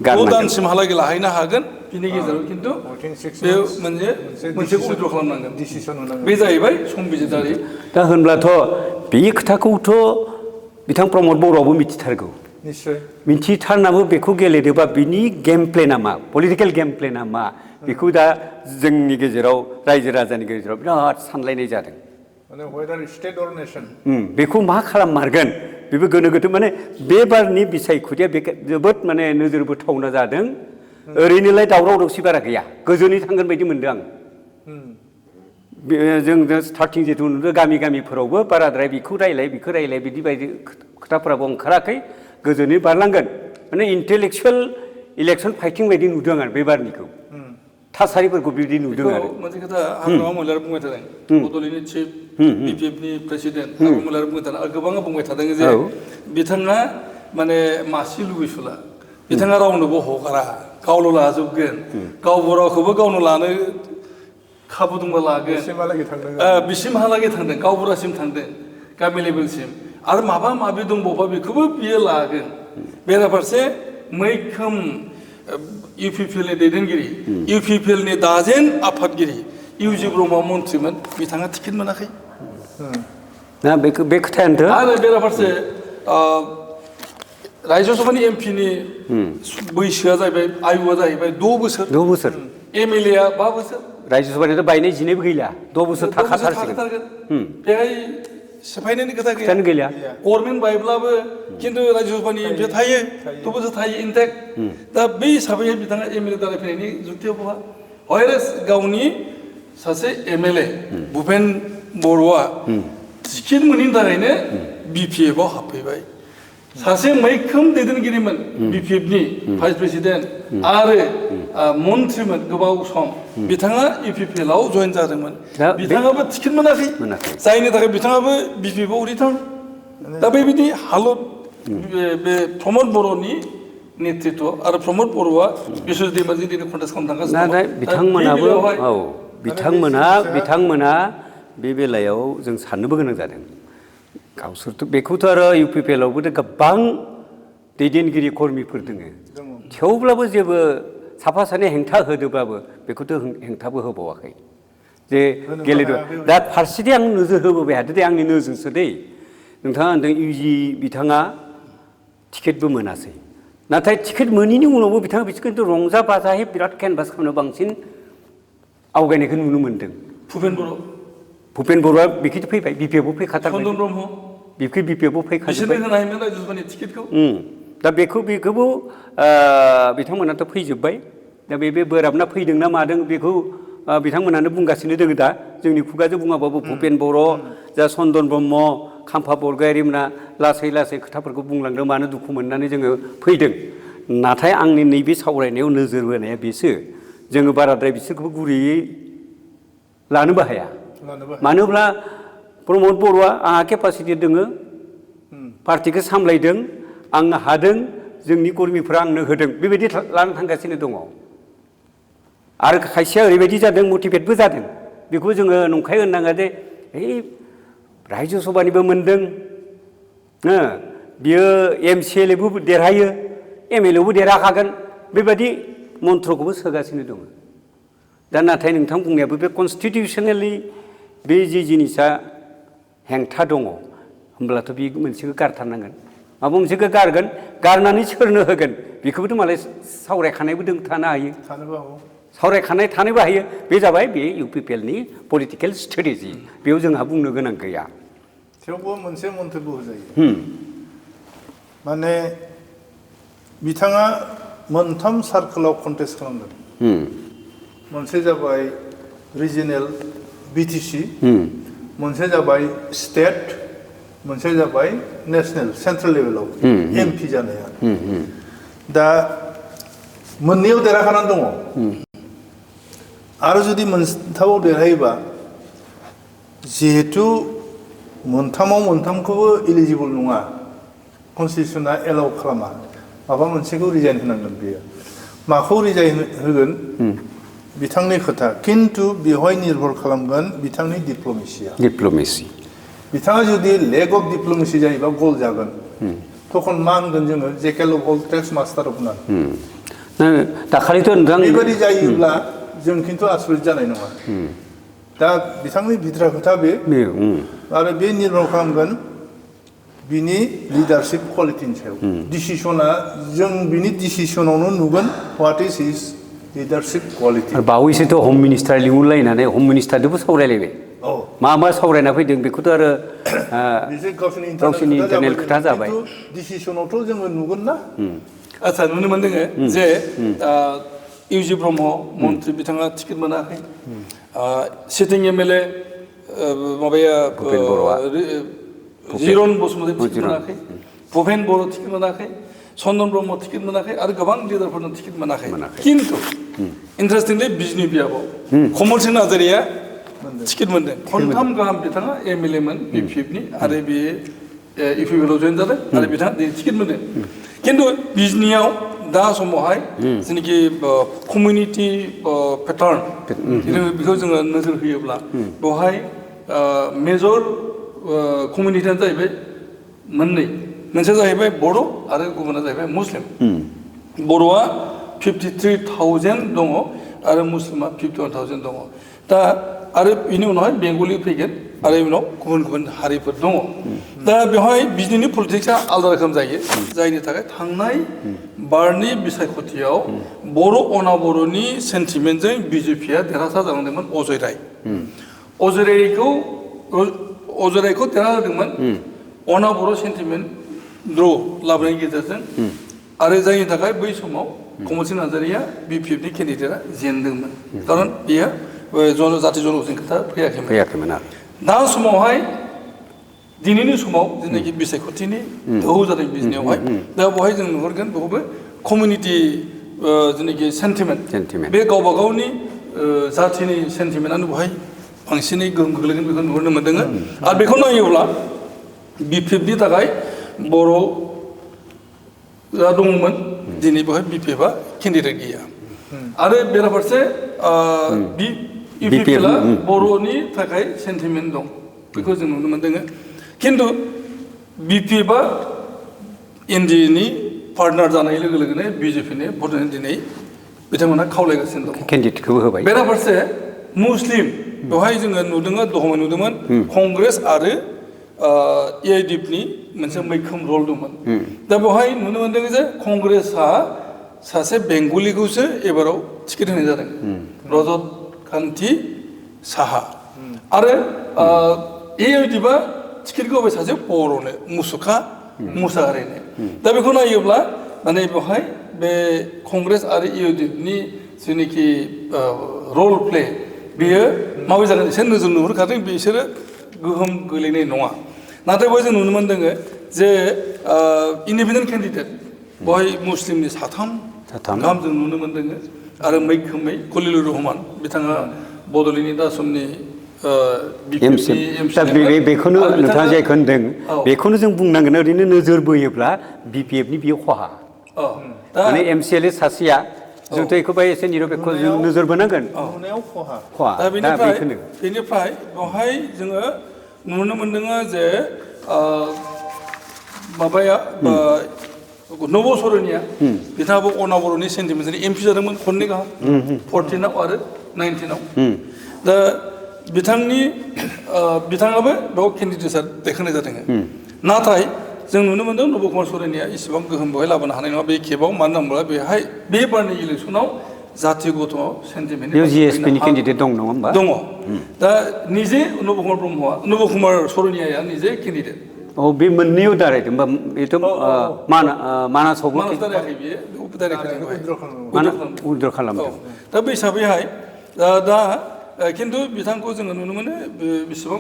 6 दानसिमहालागै लाहैनो हागोन बिनि गेजेराव खिन्थु बे मोनसेखौ उइथ्र खालामनांगोन बे जाहैबाय संबिजिदारि दा होनब्लाथ' बे खोथाखौथ' बिथां प्रमद बर'आबो मिथिथारगौ निश्चय मिथिथारनाबो बेखौ गेलेदोंबा बिनि गेम प्लेना मा पलिटिकेल गेम प्लेना मा बेखौ दा जोंनि गेजेराव रायजो राजानि गेजेराव बिराद सानलायनाय जादों बेखौ मा खालाममारगोन बेबो गोनो गोथो माने बे बारनि बिसायख'थिया जोबोद माने नोजोर बोथावना जादों ओरैनोलाय दावराव दावसि बारा गैया गोजोनै थांगोन बायदि मोनदों आं जों स्टार्टिं जिथु नुदों गामिफोरावबो बाराद्राय बेखौ रायलाय बिदि बायदि खोथाफोराबो ओंखाराखै गोजोनै बारलांगोन माने इन्टेलेक्सुवेल इलेक्सन फाइटिं बायदि नुदों आरो बे बारनिखौ थासारिफोरखौ बिदि नुदों आरो मोनसे खोथा हाग्रामा महिलारि बुंबाय थादों बड'लेण्डनि चिफ बिपिएफनि प्रेसिडेन्ट हाग्रामा महिलारि बुंबाय थादों आरो गोबाङा बुंबाय थादों जे बिथाङा माने मासि लुबैसुला बिथाङा रावनोबो हगारा गावल' लाजोबगोन गाव बर'खौबो गावनो लानो खाबु दंबा लागोन बिसिमहालागै थांदों गावबुरासिम थांदों गामि लेभेलसिम आरो माबा माबि दंबावबा बेखौबो बियो लागोन बेराफारसे मैखोम इउपिपिएलनि दैदेनगिरि इउपिपिएलनि दाजेन आफादगिरि इउजि ब्रह्म मन्थ्रिमोन बिथाङा टिकेट मोनाखै बे खोथायानोथ' आरो बेराफारसे रायजो सभानि एमपिनि बैसोआ जाहैबाय आयुआ जाहैबाय 6 बोसोर एमएलएआ 5 बोसोर रायजो सभानिथ' बायनाय जिनायबो गैला 6 बोसोर थाखाथारसिगोन बेहाय सेफायनायनि खोथा गैया गभर्नमेन्ट बायब्लाबो खिन्थु रायजो सभानि एमपिआ थायो 6 बोसोर थायो इनटेक्ट दा बे हिसाबै बिथाङा एमएलए दाराय फैनायनि जुक्तियाव बहा वायरेस गावनि सासे एमएलए भुपेन बर'आ टिकेट मोनैनि थाखायनो बिपिएफआव हाबफैबाय सासे मैखोम दैदेनगिरिमोन बिपिएफनि भाइस प्रेसिडेन्ट आरो मन्थ्रिमोन गोबाव सम बिथाङा इउपिपिएलआव जइन जादोंमोन बिथाङाबो टिकेट मोनाखै जायनि थाखाय बिथाङाबो बिपिएफआव रिटार्न दा बेबायदि हालत बे प्रमद बर'नि नेतृत्व आरो प्रमद बर'आ बिश्वजित दैमारिजों दिनै कन्टेस्ट खालामनो नाथाय बिथांमोनाबो थांगासिनो बिथांमोना बे बेलायाव जों साननोबो गोनां जादों गावसोरथ' बेखौथ' आरो UPPLआवबो गोबां दैदेनगिरि कर्मिफोर दङ थेवब्लाबो जेबो साफा सानै हेंथा होदोंब्लाबो बेखौथ' हेंथाबो होबावाखै जे गेलेदों दा फारसेथिं आं नोजोर होबोबाय थादों दे आंनि नोजोरसो दै नोंथाङा होनदों UG बिथाङा टिकेटबो मोनासै नाथाय टिकेट मोनैनि उनावबो बिथाङा बिसोरखौ रंजा बाजायै बिराद केनभास खालामनो बांसिन आवगायनायखौ नुनो मोन्दों भुपेन बर'आ बिखै फैबाय BPFबो फैखाथारबाय चन्दन ब्रह्म BPFबो फैखाजोब्बाय बिसोरनो होनो हायोमोन रायजोफोरनि टिकेटखौ दा बेखौबो बिथांमोनाथ' फैजोब्बाय दा बे बोराबना फैदों ना मादों बेखौ बिथांमोनानो बुंगासिनो दङ दा जोंनि खुगाजों बुङाबाबो भुपेन बर' जा चन्दन ब्रह्म खाम्फा बरग'यारिमोना लासै लासै खोथाफोरखौ बुंलांदों मानो दुखु मोननानै जोङो फैदों नाथाय आंनि नैबे सावरायनायाव नोजोर होनाया बेसो जोङो बाराद्राय बिसोरखौबो गुरैयै लानोबो हाया मानो होनब्ला प्रमद बर'आ आंहा केपासिटि दङ पार्टिखौ सामलायदों आंनो हादों जोंनि कर्मिफोरा आंनो होदों बेबायदि लानो थांगासिनो दङ आरो खायसेया ओरैबायदि जादों मटिभेटबो जादों बेखौ जोङो नंखाय होननाङा दे रायजो सभानिबो मोनदों बियो MCLAबो देरहायो MLAबो देरहाखागोन बेबायदि मन्त्रखौबो सोगासिनो दङ दा नाथाय नोंथां बुंनायाबो बे कनस्टिटिउसनेलि बे जि जिनिसा हेंथा दङ होमब्लाथ' बे मोनसेखौ गारथारनांगोन माबा मोनसेखौ गारगोन गारनानै सोरनो होगोन बेखौबोथ' मालाय सावरायखानायबो थानो हायो सावरायखानाय थानोबो हायो बे जाबाय बे UPPLनि पलिटिकेल स्ट्रेटेजि बेयाव जोंहा बुंनो गोनां गैया थेवबो मोनसे मन्तब्य होजायो माने बिथाङा मोनथाम सार्कोलाव कन्टेस्ट खालामदों मोनसे जाबाय रिजिनेल BTC मोनसे जाबाय स्टेट मोनसे जाबाय नेशनेल सेन्ट्रेल लेभेलाव MP जानाया दा मोननैयाव देरहाखानानै दङ आरो जुदि मोनथामाव देरहायोबा जिहेतु मोनथामाव मोनथामखौबो इलिजिबल नङा कनस्टिटिउसना एलाउ खालामा माबा मोनसेखौ रिजाइन होनांगोन बेयो माखौ रिजाइन होगोन बिथांनि खोथा खिन्थु बेवहाय निर्भर खालामगोन बिथांनि डिप्ल'मेसि बिथाङा जुदि लेक अफ डिप्ल'मेसि जायोबा गल जागोन तखन मा होनगोन जोङो jack of all trades master of none दाखालिथ' नोंथां बेबायदि जायोब्ला जों खिन्थु आसरित जानाय नङा दा बिथांनि भितरा खोथा बे आरो बे निर्भर खालामगोन बिनि लिडारशिप क्वालिटिनि सायाव डिसिसना जों बिनि डिसिसनावनो नुगोन what is his leadership quality बावैसोथ' हम मिनिस्टार लिंहरलायनानै हम मिनिस्टारजोंबो सावरायलायबाय मा सावरायना फैदों बेखौथ' आरो गावसोरनि इन्टारनेल खोथा जाबाय डिसिसनावथ' जोङो नुगोन ना आच्छा नुनो मोनदों जे UG ब्रह्म मन्त्रि बिथाङा टिकेट मोनाखै सिटिं MLA माबाया जिरन बसुमतारी टिकेट मोनाखै भुपेन बर' टिकेट मोनाखै चन्दन ब्रह्म टिकेट मोनाखै आरो गोबां लिडारफोरनो टिकेट मोनाखै खिन्थु इन्टारेस्टिंलि बिजनि बियाबाव कमल सिंह नार्जारिया टिकेट मोनदों खनथाम गाहाम बिथाङा MLA मोन BPFनि आरो बे UPPLआव जइन जादों आरो बिथाङा टिकेट मोनदों खिन्थु बिजनियाव दा समावहाय जेनाखि कमिउनिटि पेटार्न बेखौ जोङो नोजोर होयोब्ला बेवहाय मेजर कमिउनिटियानो जाहैबाय मोननै मोनसेया जाहैबाय बर' आरो गुबुना जाहैबाय मुस्लिम बर'आ 53,000 दङ आरो मुस्लिमा 51,000 दङ दा आरो बेनि उनावहाय बेंगलि फैगोन आरो उनाव गुबुन गुबुन हारिफोर दङ दा बेवहाय बिजनेनि पलिटिक्सआ आलादा रोखोम जायो जायनि थाखाय थांनाय बारनि बिसायख'थियाव बर' अनाबर'नि सेन्टिमेन्टजों BJPआ देरहासार जालांदोंमोन अजय रायखौ देरहा होदोंमोन अनाबर' सेन्टिमेन्ट द्र' लाबोनायनि गेजेरजों आरो जायनि थाखाय बै समाव कमल सिंह नार्जारिया BPFनि केन्डिडेटआ जेनदोंमोन खारन बेयो जाति जन'गोष्ठिनि खोथा फैयाखैमोन दा समावहाय दिनैनि समाव जेनाखि बिसायख'थिनि दोहौ जादों बिजनेयावहाय दा बेवहाय जों नुहुरगोन बेखौबो कमिउनिटि जेनाखि सेन्टिमेन्ट बे गावबा गावनि जातिनि सेन्टिमेन्टआनो बेवहाय बांसिनै गोहोम गोग्लैगोन बेखौ नुहुरनो मोन्दों आरो बेखौ नायोब्ला BPFनि थाखाय बर' दङमोन दिनै बेवहाय बिपिएफआ केन्डिडेट गैया आरो बेराफारसे इउपिपिएलआ बर'नि थाखाय सेन्टिमेन्ट दं बेखौ जों नुनो मोनदों खिन्थु बिपिएफआ एनडिएनि पार्टनार जानाय लोगो लोगोनो बिजेपिनो भट होनो दिनै बिथांमोनहा खावलायगासिनो दं केन्डिडेटखौबो होबाय बेराफारसे मुस्लिम बेवहाय जोङो नुदोङो दहाय नुदोंमोन कंग्रेस आरो एआइडिएफनि मोनसे मैखोम रल दंमोन दा बेवहाय नुनो मोनदों जे कंग्रेसआ सासे बेंगलिखौसो एबाराव टिकेट होनाय जादों रजत कान्ति साहा आरो एआइडिएफआ टिकेटखौ होबाय सासे बर'नो मुसुखा मुसाहारिनो दा बेखौ नायोब्ला माने बेवहाय बे कंग्रेस आरो इउडिएफनि जेनाखि रल प्ले बेयो माबे जागोन एसे नोजोर नुहुरखादों बिसोरो गोहोम गोलैनाय नङा नाथाय बेवहाय जों नुनो मोनदों जे इन्डिपेन्डेन्ट केन्डिडेट बेवहाय मुस्लिमनि साथाम गाहाम जों नुनो मोनदों आरो मैखोमै खलिलुर रहमान बिथाङा बड'लेण्डनि दा समनि बेखौनो नोंथाङा जायखौ होनदों बेखौनो जों बुंनांगोन ओरैनो नोजोर बोयोब्ला बिपिएफनि बियो खहा माने एमसिएलए सासेया जोंथ' बेखौबा एसे निरपेक्ष जों नोजोर बोनांगोन खहा दा बेनिफ्राय बेवहाय जोङो नुनो मोनदों जे माबाया नब सरनिया बिथाङाबो अनाबर'नि सेन्टिमेन्टनि एमपि जादोंमोन खननै गाहाम 14आव आरो 19आव दा बिथाङाबो बेयाव केन्डिडेटआ दैखांनाय जादों नाथाय जों नुनो मोनदों नब कुमार सरनिया इसेबां गोहोम बेवहाय लाबोनो हानाय नङा बे खेबाव मानो होनोब्ला बेहाय बे बारनि इलेक्सनाव जातिगत सेन्टिमेन्ट जिएसपिनि केन्डिडेट दं नङा होमबा दङ दा निजे नब कुमार सरनियाया निजे केन्डिडेट बे मोननैयाव दारायदों होमबा बेथ' मानासावबो दारायाखै बियो उइद्र' खालामदों दा बे हिसाबैहाय दा खिन्थु बिथांखौ जोङो नुनो मोनो बेसेबां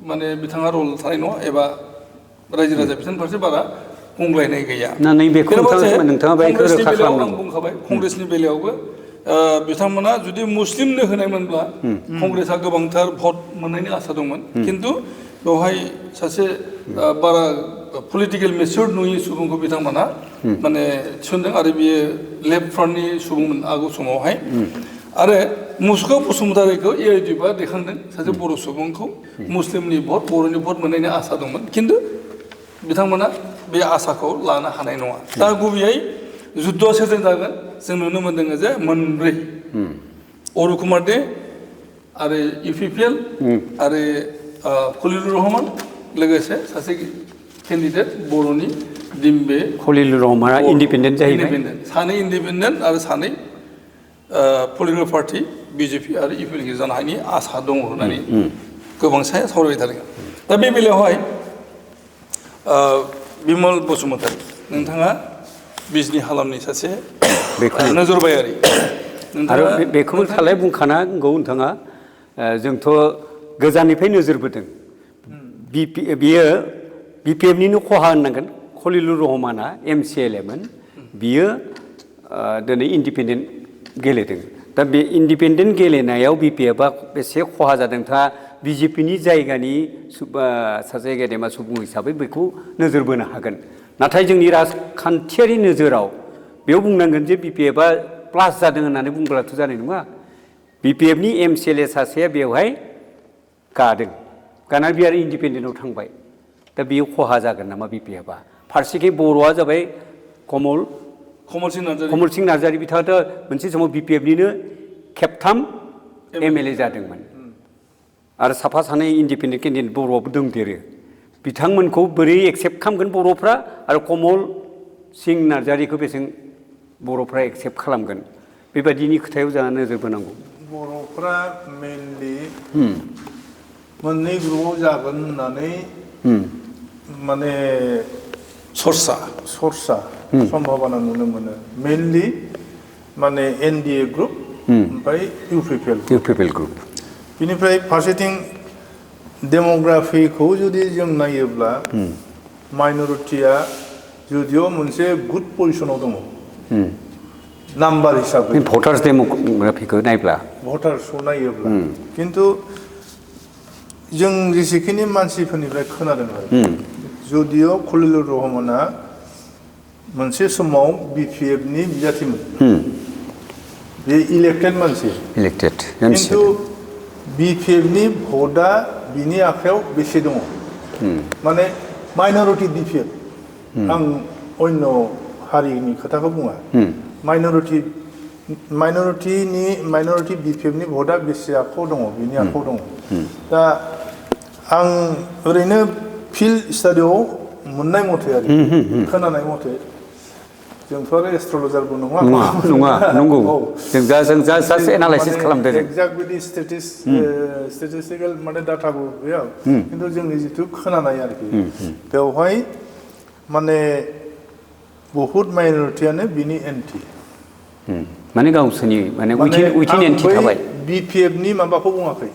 माने बिथाङा रल थानाय नङा एबा रायजो राजा बिथांनि फारसे बारा बुंलायनाय गैया बुंखाबाय कंग्रेसनि बेलायावबो बिथांमोना जुदि मुस्लिमनो होनायमोनब्ला कंग्रेसआ गोबांथार भट मोननायनि आसा दंमोन खिन्थु बेवहाय सासे बारा पलिटिकेल मेचियर नङि सुबुंखौ बिथांमोना माने थिसनदों आरो बियो लेफ्ट फ्रन्टनि सुबुंमोन आगु समावहाय आरो मुसुखा बसुमतारीखौ एआइडिएफआ दैखांदों सासे बर' सुबुंखौ मुस्लिमनि भट बर'नि भट मोननायनि आसा दंमन खिन्थु बिथांमोना बे आसाखौ लानो हानाय नङा दा गुबैयै जुद्धआ सोरजों जागोन जों नुनो मोनदों जे मोनब्रै अरुण कुमार दे आरो इउपिपिएल आरो खलिलुर रहमान लोगोसे सासे केन्डिडेट बर'नि दिम्बे खलिलुर रहमाना इन्डिपेन्डेन्ट जाहैबाय सानै इन्डिपेन्डेन्ट आरो सानै पलिटिकेल पार्टि बिजेपि आरो इउपिएल जानो हानायनि आसा दङ होननानै गोबां सावरायबाय थादों दा बे बेलायावहाय बिमल बसुमतारी नोंथाङा बिजनि हालामनि सासे नोजोरबायारि आरो बेखौबो थालाय बुंखानांगौ नोंथाङा जोंथ' गोजाननिफ्राय नोजोर बोदों बियो बिपिएफनिनो खहा होननांगोन खलिलुर रहमाना एमसिएलएमोन बियो दिनै इन्डिपेन्डेन्ट गेलेदों दा बे इन्डिपेन्डेन्ट गेलेनायाव बिपिएफआ बेसे खहा जादों नोंथाङा बिजेपिनि जायगानि सासे गेदेमा सुबुं हिसाबै बेखौ नोजोर बोनो हागोन नाथाय जोंनि राजखान्थियारि नोजोराव बेयाव बुंनांगोन जे बिपिएफआ प्लास जादों होननानै बुंब्लाथ' जानाय नङा बिपिएफनि एमसिएलए सासेया बेवहाय गानानै बे आरो इन्डिपेन्डेन्टआव थांबाय दा बेयो खहा जागोन नामा बिपिएफआ फारसेखै बर'आ जाबाय कमल सिं नार्जारी बिथाङाथ' मोनसे समाव बिपिएफनिनो खेबथाम एमएलए जादोंमोन आरो साफा सानै इन्डिपेन्डेन्ट केन्डिडेट बर'आवबो दंदेरो बिथांमोनखौ बोरै एक्सेप्ट खालामगोन बर'फ्रा आरो कमल सिं नार्जारीखौ बेसेबां बर'फ्रा एक्सेप्ट खालामगोन बेबायदिनि खोथायाव जोंहा नोजोर बोनांगौ बर'फ्रा मेनलि मोननै ग्रुपआव जागोन होननानै माने सरसा सम्भाबना नुनो मोनो मेनलि माने एनडिए ग्रुप ओमफ्राय इउपिपिएल ग्रुप बिनिफ्राय फारसेथिं डेम'ग्राफिखौ जुदि जों नायोब्ला माइन'रिटिया जुदिअ मोनसे गुड पजिसनाव दङ नाम्बार हिसाबै भटार्स डेम'ग्राफिखौ नायोब्ला खिन्थु जों जेसेखिनि मानसिफोरनिफ्राय खोनादों आरो जुदिअ खलिलुर रहमाना मोनसे समाव BPFनि बिजाथिमोन बे इलेक्टेड मानसि इलेक्टेड खिन्थु BPFनि भटआ बिनि आखायाव बेसे दङ माने माइनरिटि BPF आं अन्य हारिनि खोथाखौ बुङा माइनरिटि BPFनि भटआ बेसे आखायाव दङ बिनि आखायाव दङ दा आं ओरैनो फिल्ड स्टाडियाव मोननाय मथे आरो खोनानाय मथे जोंथ' आरो एस्ट्रलजारबो नङा नंगौ जों जास्ट एनालाइसिस खालामदों एक्जाक्ट बिदि स्टेटिस्टिकेल माने डाटाबो गैया खिन्थु जोंनि जिथु खोनानाय आरोखि बेवहाय माने बहुत माइनरिटियानो बिनि एन्टि माने गावसोरनि माने उइथिं एन्टि थाबाय BPFनि माबाखौ बुङाखै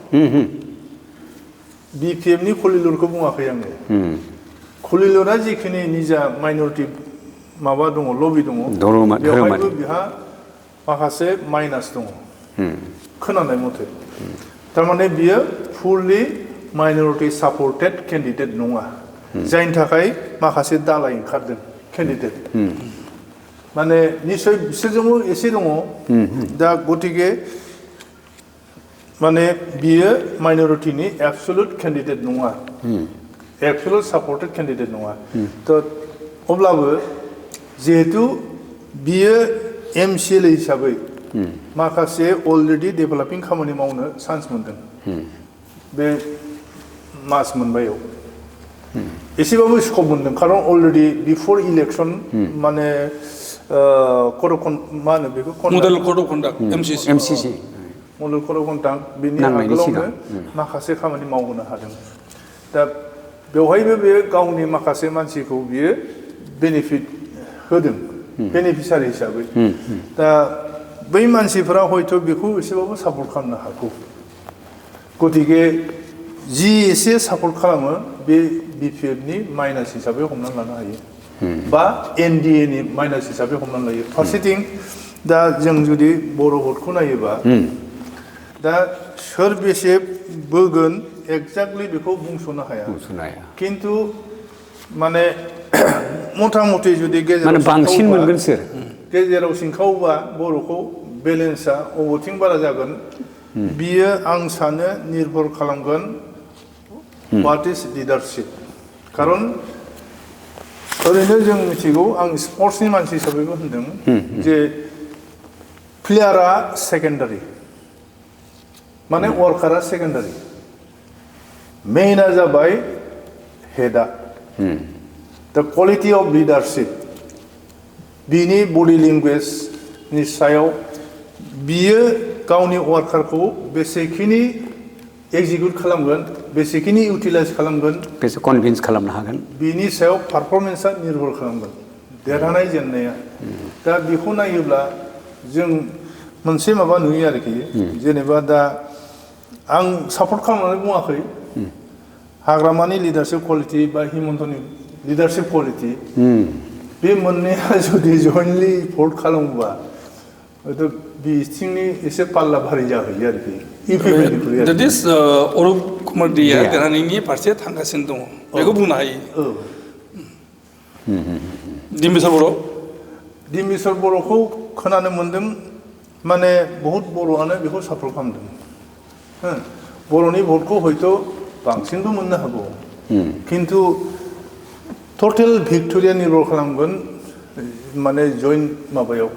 BPFनि खलिलुरखौ बुङाखै आङो खलिलुरा जिखिनि निजा माइनरिटि माबा दङ लबि दङ बेवहायबो बिहा माखासे माइनास दङ खोनानाय मथे थारमाने बियो फुललि माइनरिटि सापर्टेड केन्डिडेट नङा जायनि थाखाय माखासे दालाय ओंखारदों केन्डिडेट माने निश्चय बिसोरजोंबो एसे दङ दा गतिके माने बियो माइनरिटिनि एबसलुट केन्डिडेट नङा एबसलुट सापर्टेड केन्डिडेट नङा थ' अब्लाबो जिहेतु बियो MCLA हिसाबै माखासे अलरेडि डेभेलपिं खामानि मावनो चान्स मोनदों बे मास मोनबायाव एसेबाबो स्कप मोनदों खारन अलरेडि बिफर इलेक्सन माने मा होनो बेखौ model code of conduct MCC model code of conduct बिनि आगोलावनो माखासे खामानि मावहोनो हादों दा बेवहायबो बेयो गावनि माखासे मानसिखौ बियो बेनिफिट होदों बेनिफिसारि हिसाबै दा बै मानसिफोरा हयथ' बेखौ एसेबाबो सापर्ट खालामनो हागौ गतिके जि एसे सापर्ट खालामो बे BPFनि माइनास हिसाबै हमनानै लानो हायो बा NDAनि माइनास हिसाबै हमनानै लायो फारसेथिं दा जों जुदि बर' भटखौ नायोबा दा सोर बेसे बोगोन एक्जेक्टलि बेखौ बुंस'नो हाया खिन्थु माने मथा मथि जुदि गेजेराव सिंखावोबा बर'खौ बेलेन्सआ अबेथिं बारा जागोन बियो आं सानो निर्भर खालामगोन व्हाट इज लिडारशिप खारन ओरैनो जों मिथिगौ आं स्पर्ट्सनि मानसि हिसाबैबो होनदों जे प्लेयारा सेकेन्डारि माने वर्कारा सेकेन्डारि मेइना जाबाय हेडआ दा क्वालिटि अफ लिडारशिप बिनि बडि लेंगुवेजनि सायाव बियो गावनि वार्कारखौ बेसेखिनि एक्जिक्युट खालामगोन बेसेखिनि इउटिलाइज खालामगोन बेसे कनभिन्स खालामनो हागोन बिनि सायाव पारफरमेन्सआ निर्भर खालामगोन देरहानाय जेननाया दा बेखौ नायोब्ला जों मोनसे माबा नुयो आरोखि जेनेबा दा आं सापर्ट खालामनानै बुङाखै हाग्रामानि लिडारशिप क्वालिटि बा हिमन्तनि लिडारशिप क्वालिटि बे मोननैया जुदि जयेन्टलि भट खालामोबा हयथ' बिथिंनि एसे पाल्ला भारि जाहैयो आरोखि अरुप कुमार देआ देरहानायनि फारसे थांगासिनो दङ बेखौ बुंनो हायो दिम्बिसर बर'खौ खोनानो मोन्दों माने बहुत बर'आनो बेखौ सापर्ट खालामदों बर'नि भटखौ हयथ' बांसिनबो मोननो हागौ खिन्थु टटेल भिक्ट'रिया निर्भर खालामगोन माने जयेन्ट माबायाव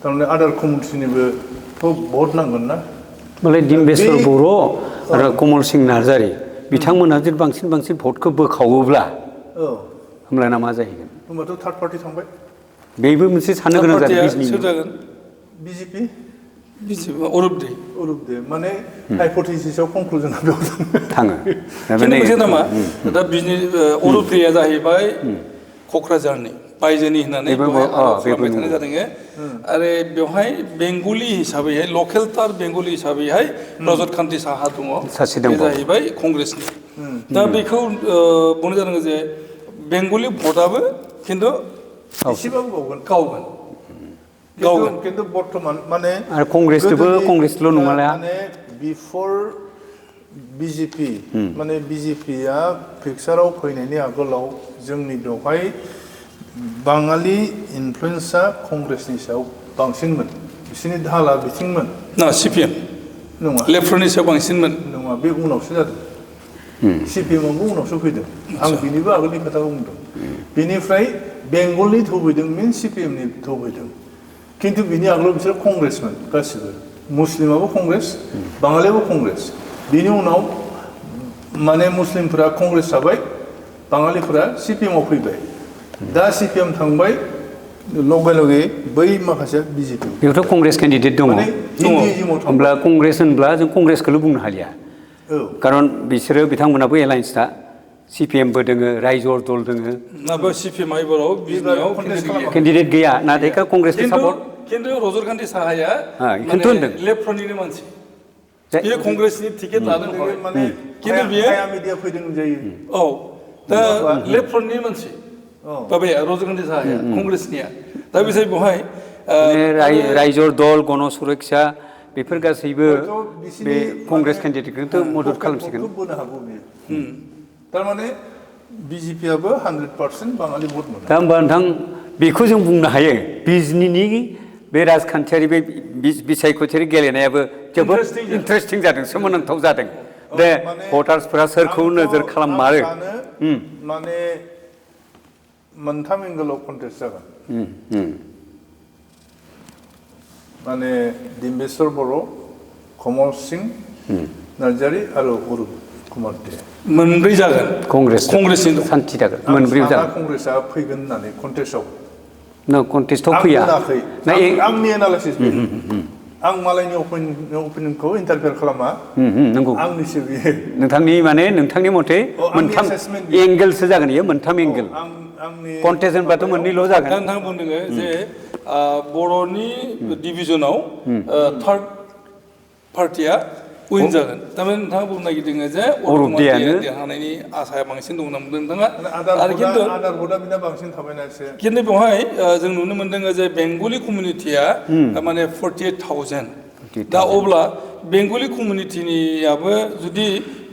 थारमाने आदार कमिउनिटिनिबोथ' भट नांगोन ना मालाय दिम्बेश्वर बर' आरो कमल सिं नार्जारि बिथांमोनहा जुदि बांसिन भटखौ बोखावोब्ला होमब्लाना मा जाहैगोन होमबाथ' थार्ड पार्टि थांबाय बेबो मोनसे साननो गोनां जादों BJP अरुप दे माने हाइपथेसिसआव कनक्लुजनआ बेयाव थाङो मोनसे नामा दा बिनि अरुप देआ जाहैबाय क'क्राझारनि बायजोनि होननानै खालामबाय थानाय जादों आरो बेवहाय बेंगलि हिसाबैहाय लकेलथार बेंगलि हिसाबैहाय रजत कान्ति साहा दङ बे जाहैबाय कंग्रेसनि दा बेखौ बुंनाय जादों जे बेंगलि भटआबो खिन्थु एसेबाबो गावगोन खिन्थु बर्तमान माने आरो कंग्रेसल' नङाला माने बिफर BJP माने BJPआ पिक्साराव फैनायनि आगोलाव जोंनि बेवहाय बाङालि इनफ्लुयेन्सआ कंग्रेसनि सायाव बांसिनमोन बिसोरनि दाला बिथिंमोन ना CPM नङा लेफ्टफोरनि सायाव बांसिनमोन नङा बे उनावसो जादों CPM-आबो उनावसो फैदों आं बिनिबो आगोलनि खोथाखौ बुंदों बेनिफ्राय बेंगलनि थौफैदों मेन CPM-नि थौफैदों खिन्थु बिनि आगोलाव बिसोर कंग्रेसमोन गासिबो मुस्लिमाबो कंग्रेस बाङालियाबो कंग्रेस बिनि उनाव माने मुस्लिमफोरा कंग्रेस जाबाय बाङालिफोरा CPM-आव फैबाय दा CPM थांबाय लगे लगे बै माखासे BJP बेयावथ' कंग्रेस केन्डिडेट दङ हिन्दुइज्मआव होमब्ला कंग्रेस होनब्ला जों कंग्रेसखौल' बुंनो हालिया औ खारन बिसोरो बिथांमोनाबो एलायन्सआ CPM-बो दोङो रायजोर दल दोङो नाबो CPM आइबाराव बिजनियाव केन्डिडेट गैया नाथाय कंग्रेसखौ सापर्ट खिन्थु रजरकान्ति साहाया बेखौनोथ' होनदों लेफ्टफोरनिनो मानसि बियो कंग्रेसनि टिकेट लादों माने खिन्थु बियो मिडिया फैदों जायो औ दा लेफ्टफोरनि मानसि माबाया रजरकान्ति साहाया कंग्रेसनिया दा बिसोर बेवहाय रायजोर दल गण सुरक्षा बेफोर गासैबो बे कंग्रेस केन्डिडेटखौथ' मदद खालामसिगोन बोनो हागौ बियो थारमाने BJP-आबो 100% बाङालि भट मोनो दा होमबा नोंथां बेखौ जों बुंनो हायो बिजनिनि बे राजखान्थियारि बे बिसायख'थियारि गेलेनायाबो जोबोद इन्टारेस्टिं जादों सोमोनांथाव जादों दे भटार्सफोरा सोरखौ नोजोर खालाममारो माने मोनथाम एंगेलाव कन्टेस्ट जागोन माने डिम्बेश्वर बर' कमल सिंह नार्जारि आरो अरुप कुमार दे मोनब्रै जागोन कंग्रेसनि सान्थि जागोन मोनब्रै जागोन कंग्रेसआ फैगोन होननानै कन्टेस्टआव कन्टेस्टआव फैया आंनि एनालाइसिस आं मालायनि अपिनियनखौ इन्टारफेयार खालामा नंगौ आंनिसो बियो नोंथांनि माने नोंथांनि मथे मोनथाम एंगेलसो जागोन इयो मोनथाम एंगेल कन्टेस्ट होनबाथ' मोननैल' जागोन दा नोंथाङा बुंदों जे बर'नि डिभिजनाव थार्ड पार्टिया उइन जागोन थारमाने नोंथाङा बुंनो नागिरदों जे अरुपदेयानो देरहानायनि आसाया बांसिन दं होनना बुंदों नोंथाङा आरो खिन्थु बेवहाय जों नुनो मोनदों जे बेंगलि कमिउनिटिया माने 48,000 दा अब्ला बेंगलि कमिउनिटिनियाबो जुदि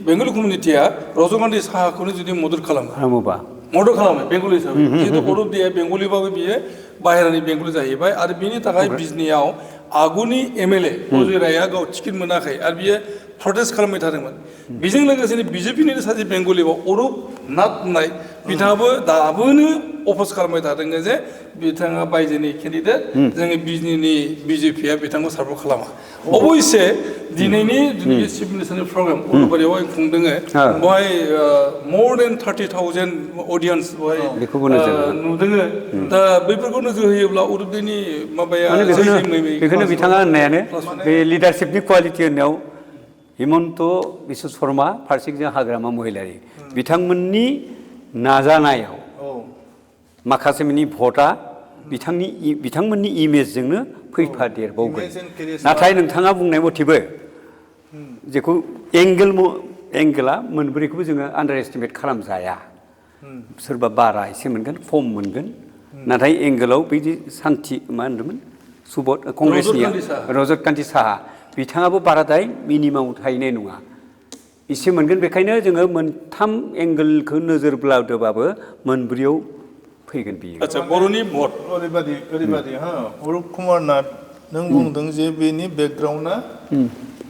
बेंगलि कमिउनिटिया रजरकान्ति साहाखौनो जुदि मदद खालामोबा मदद खालामो बेंगलि हिसाबै जिहेतु अरुपदेया बेंगलिबाबो बियो बाहेरानि बेंगलि जाहैबाय आरो बिनि थाखाय बिजनियाव आगुनि MLA अजय रायआ गाव टिकेट मोनाखै आरो बियो प्रटेस्ट खालामबाय थादोंमोन बेजों लोगोसेनो BJP-नि सासे बेंगलियाव अरुप नाथ होननाय बिथाङाबो दाबोनो अपज खालामबाय थादों जे बिथाङा बायजोनि केन्डिडेट जोंनि बिजनिनि BJP-आ बिथांखौ सापर्ट खालामा अबयसे दिनैनि जुदि चिफ मिनिस्टारनि प्रग्राम उलुबारियाव खुंदों बेवहाय more than 30,000 अडियन्स बेवहाय नुदों दा बैफोरखौ नोजोर होयोब्ला उरुपदेनि माबाया बेखौनो बिथाङा होननायानो बे लिडारशिपनि क्वालिटि होननायाव हिमन्त बिश्व शर्मा फारसेथिं हाग्रामा महिलारि बिथांमोननि नाजानायाव माखासेनि भटआ बिथांमोननि इमेजजोंनो फैफादेरबावगोन नाथाय नोंथाङा बुंनाय मथेबो जेखौ एंगेला मोनब्रैखौबो जोङो आन्डार एस्टिमेट खालामजाया सोरबा बारा एसे मोनगोन खम मोनगोन नाथाय एंगेलाव बिदि सान्थि मा होनदोंमोन सुबोध कंग्रेसनिया रजरकान्ति साहा बिथाङाबो बाराद्राय मिनिमामाव थाहैनाय नङा एसे मोनगोन बेखायनो जोङो मोनथाम एंगेलखौ नोजोर बोलावदोंबाबो मोनब्रैयाव फैगोन बियो आच्छा बर'नि भट ओरैबादि अरुप कुमार नाथ नों बुंदों जे बेनि बेकग्राउन्डआ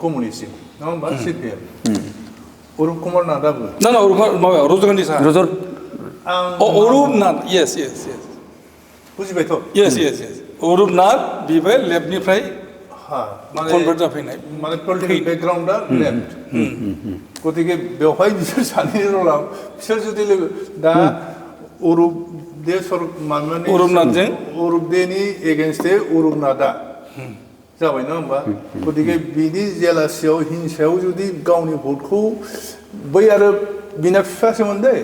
कमिउनिस्ट नङा होमबा CPM अरुप कुमार नाथआबो ना माबा रजरकान्ति साहा अरुप नाथ येस बुजिबायथ' येस अरुप नाथ बिबो लेफ्टनिफ्राय कनभार्ट जाफैनाय माने पलिटिकेल बेकग्राउन्डआ लेफ्ट गतिके बेवहाय बिसोर सानैनि रला बिसोर जुदि दा अरुपदेनि एगेन्स्टै अरुप नाथआ जाबाय नङा होमबा गतिके बिनि जेलासियाव हिंसायाव जुदि गावनि भटखौ बै आरो बिना फिफासोमोन दै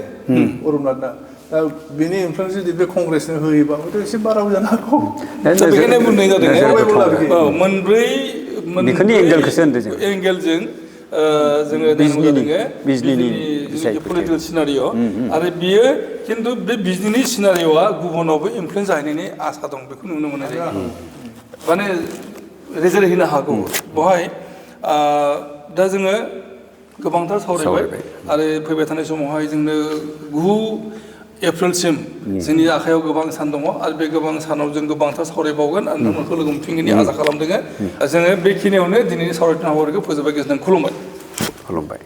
अरुप नाथआ दा बिनि इनफ्लुयेन्स जुदि बे कंग्रेसनो होयोबा हयथ' एसे बाराबो जानो हागौ बेखायनो बुंनाय जादों मोनब्रै एंगेलजों जोङो बिजनिनि पलिटिकेल सिनारिय' आरो बियो खिन्थु बे बिजनिनि सिनारिय'आ गुबुनावबो इनफ्लुयेन्स जाहैनायनि आसा दं बेखौ नुनो मोननाय जायो माने रिजाल्ट होनो हागौ बेवहाय दा जोङो गोबांथार सावरायबाय आरो फैबाय थानाय समावहाय जोंनो एप्रिलसिम जोंनि आखायाव गोबां सान दङ आरो बे गोबां सानाव जों गोबांथार सावरायबावगोन आरो नोंथांमोनखौ लोगो मोनफिनगोननि आसा खालामदों जोङो बेखिनियावनो दिनैनि सावरायनाय हाबाफारिखौ फोजोबबाय गोजोनथों खुलुमबाय खुलुमबाय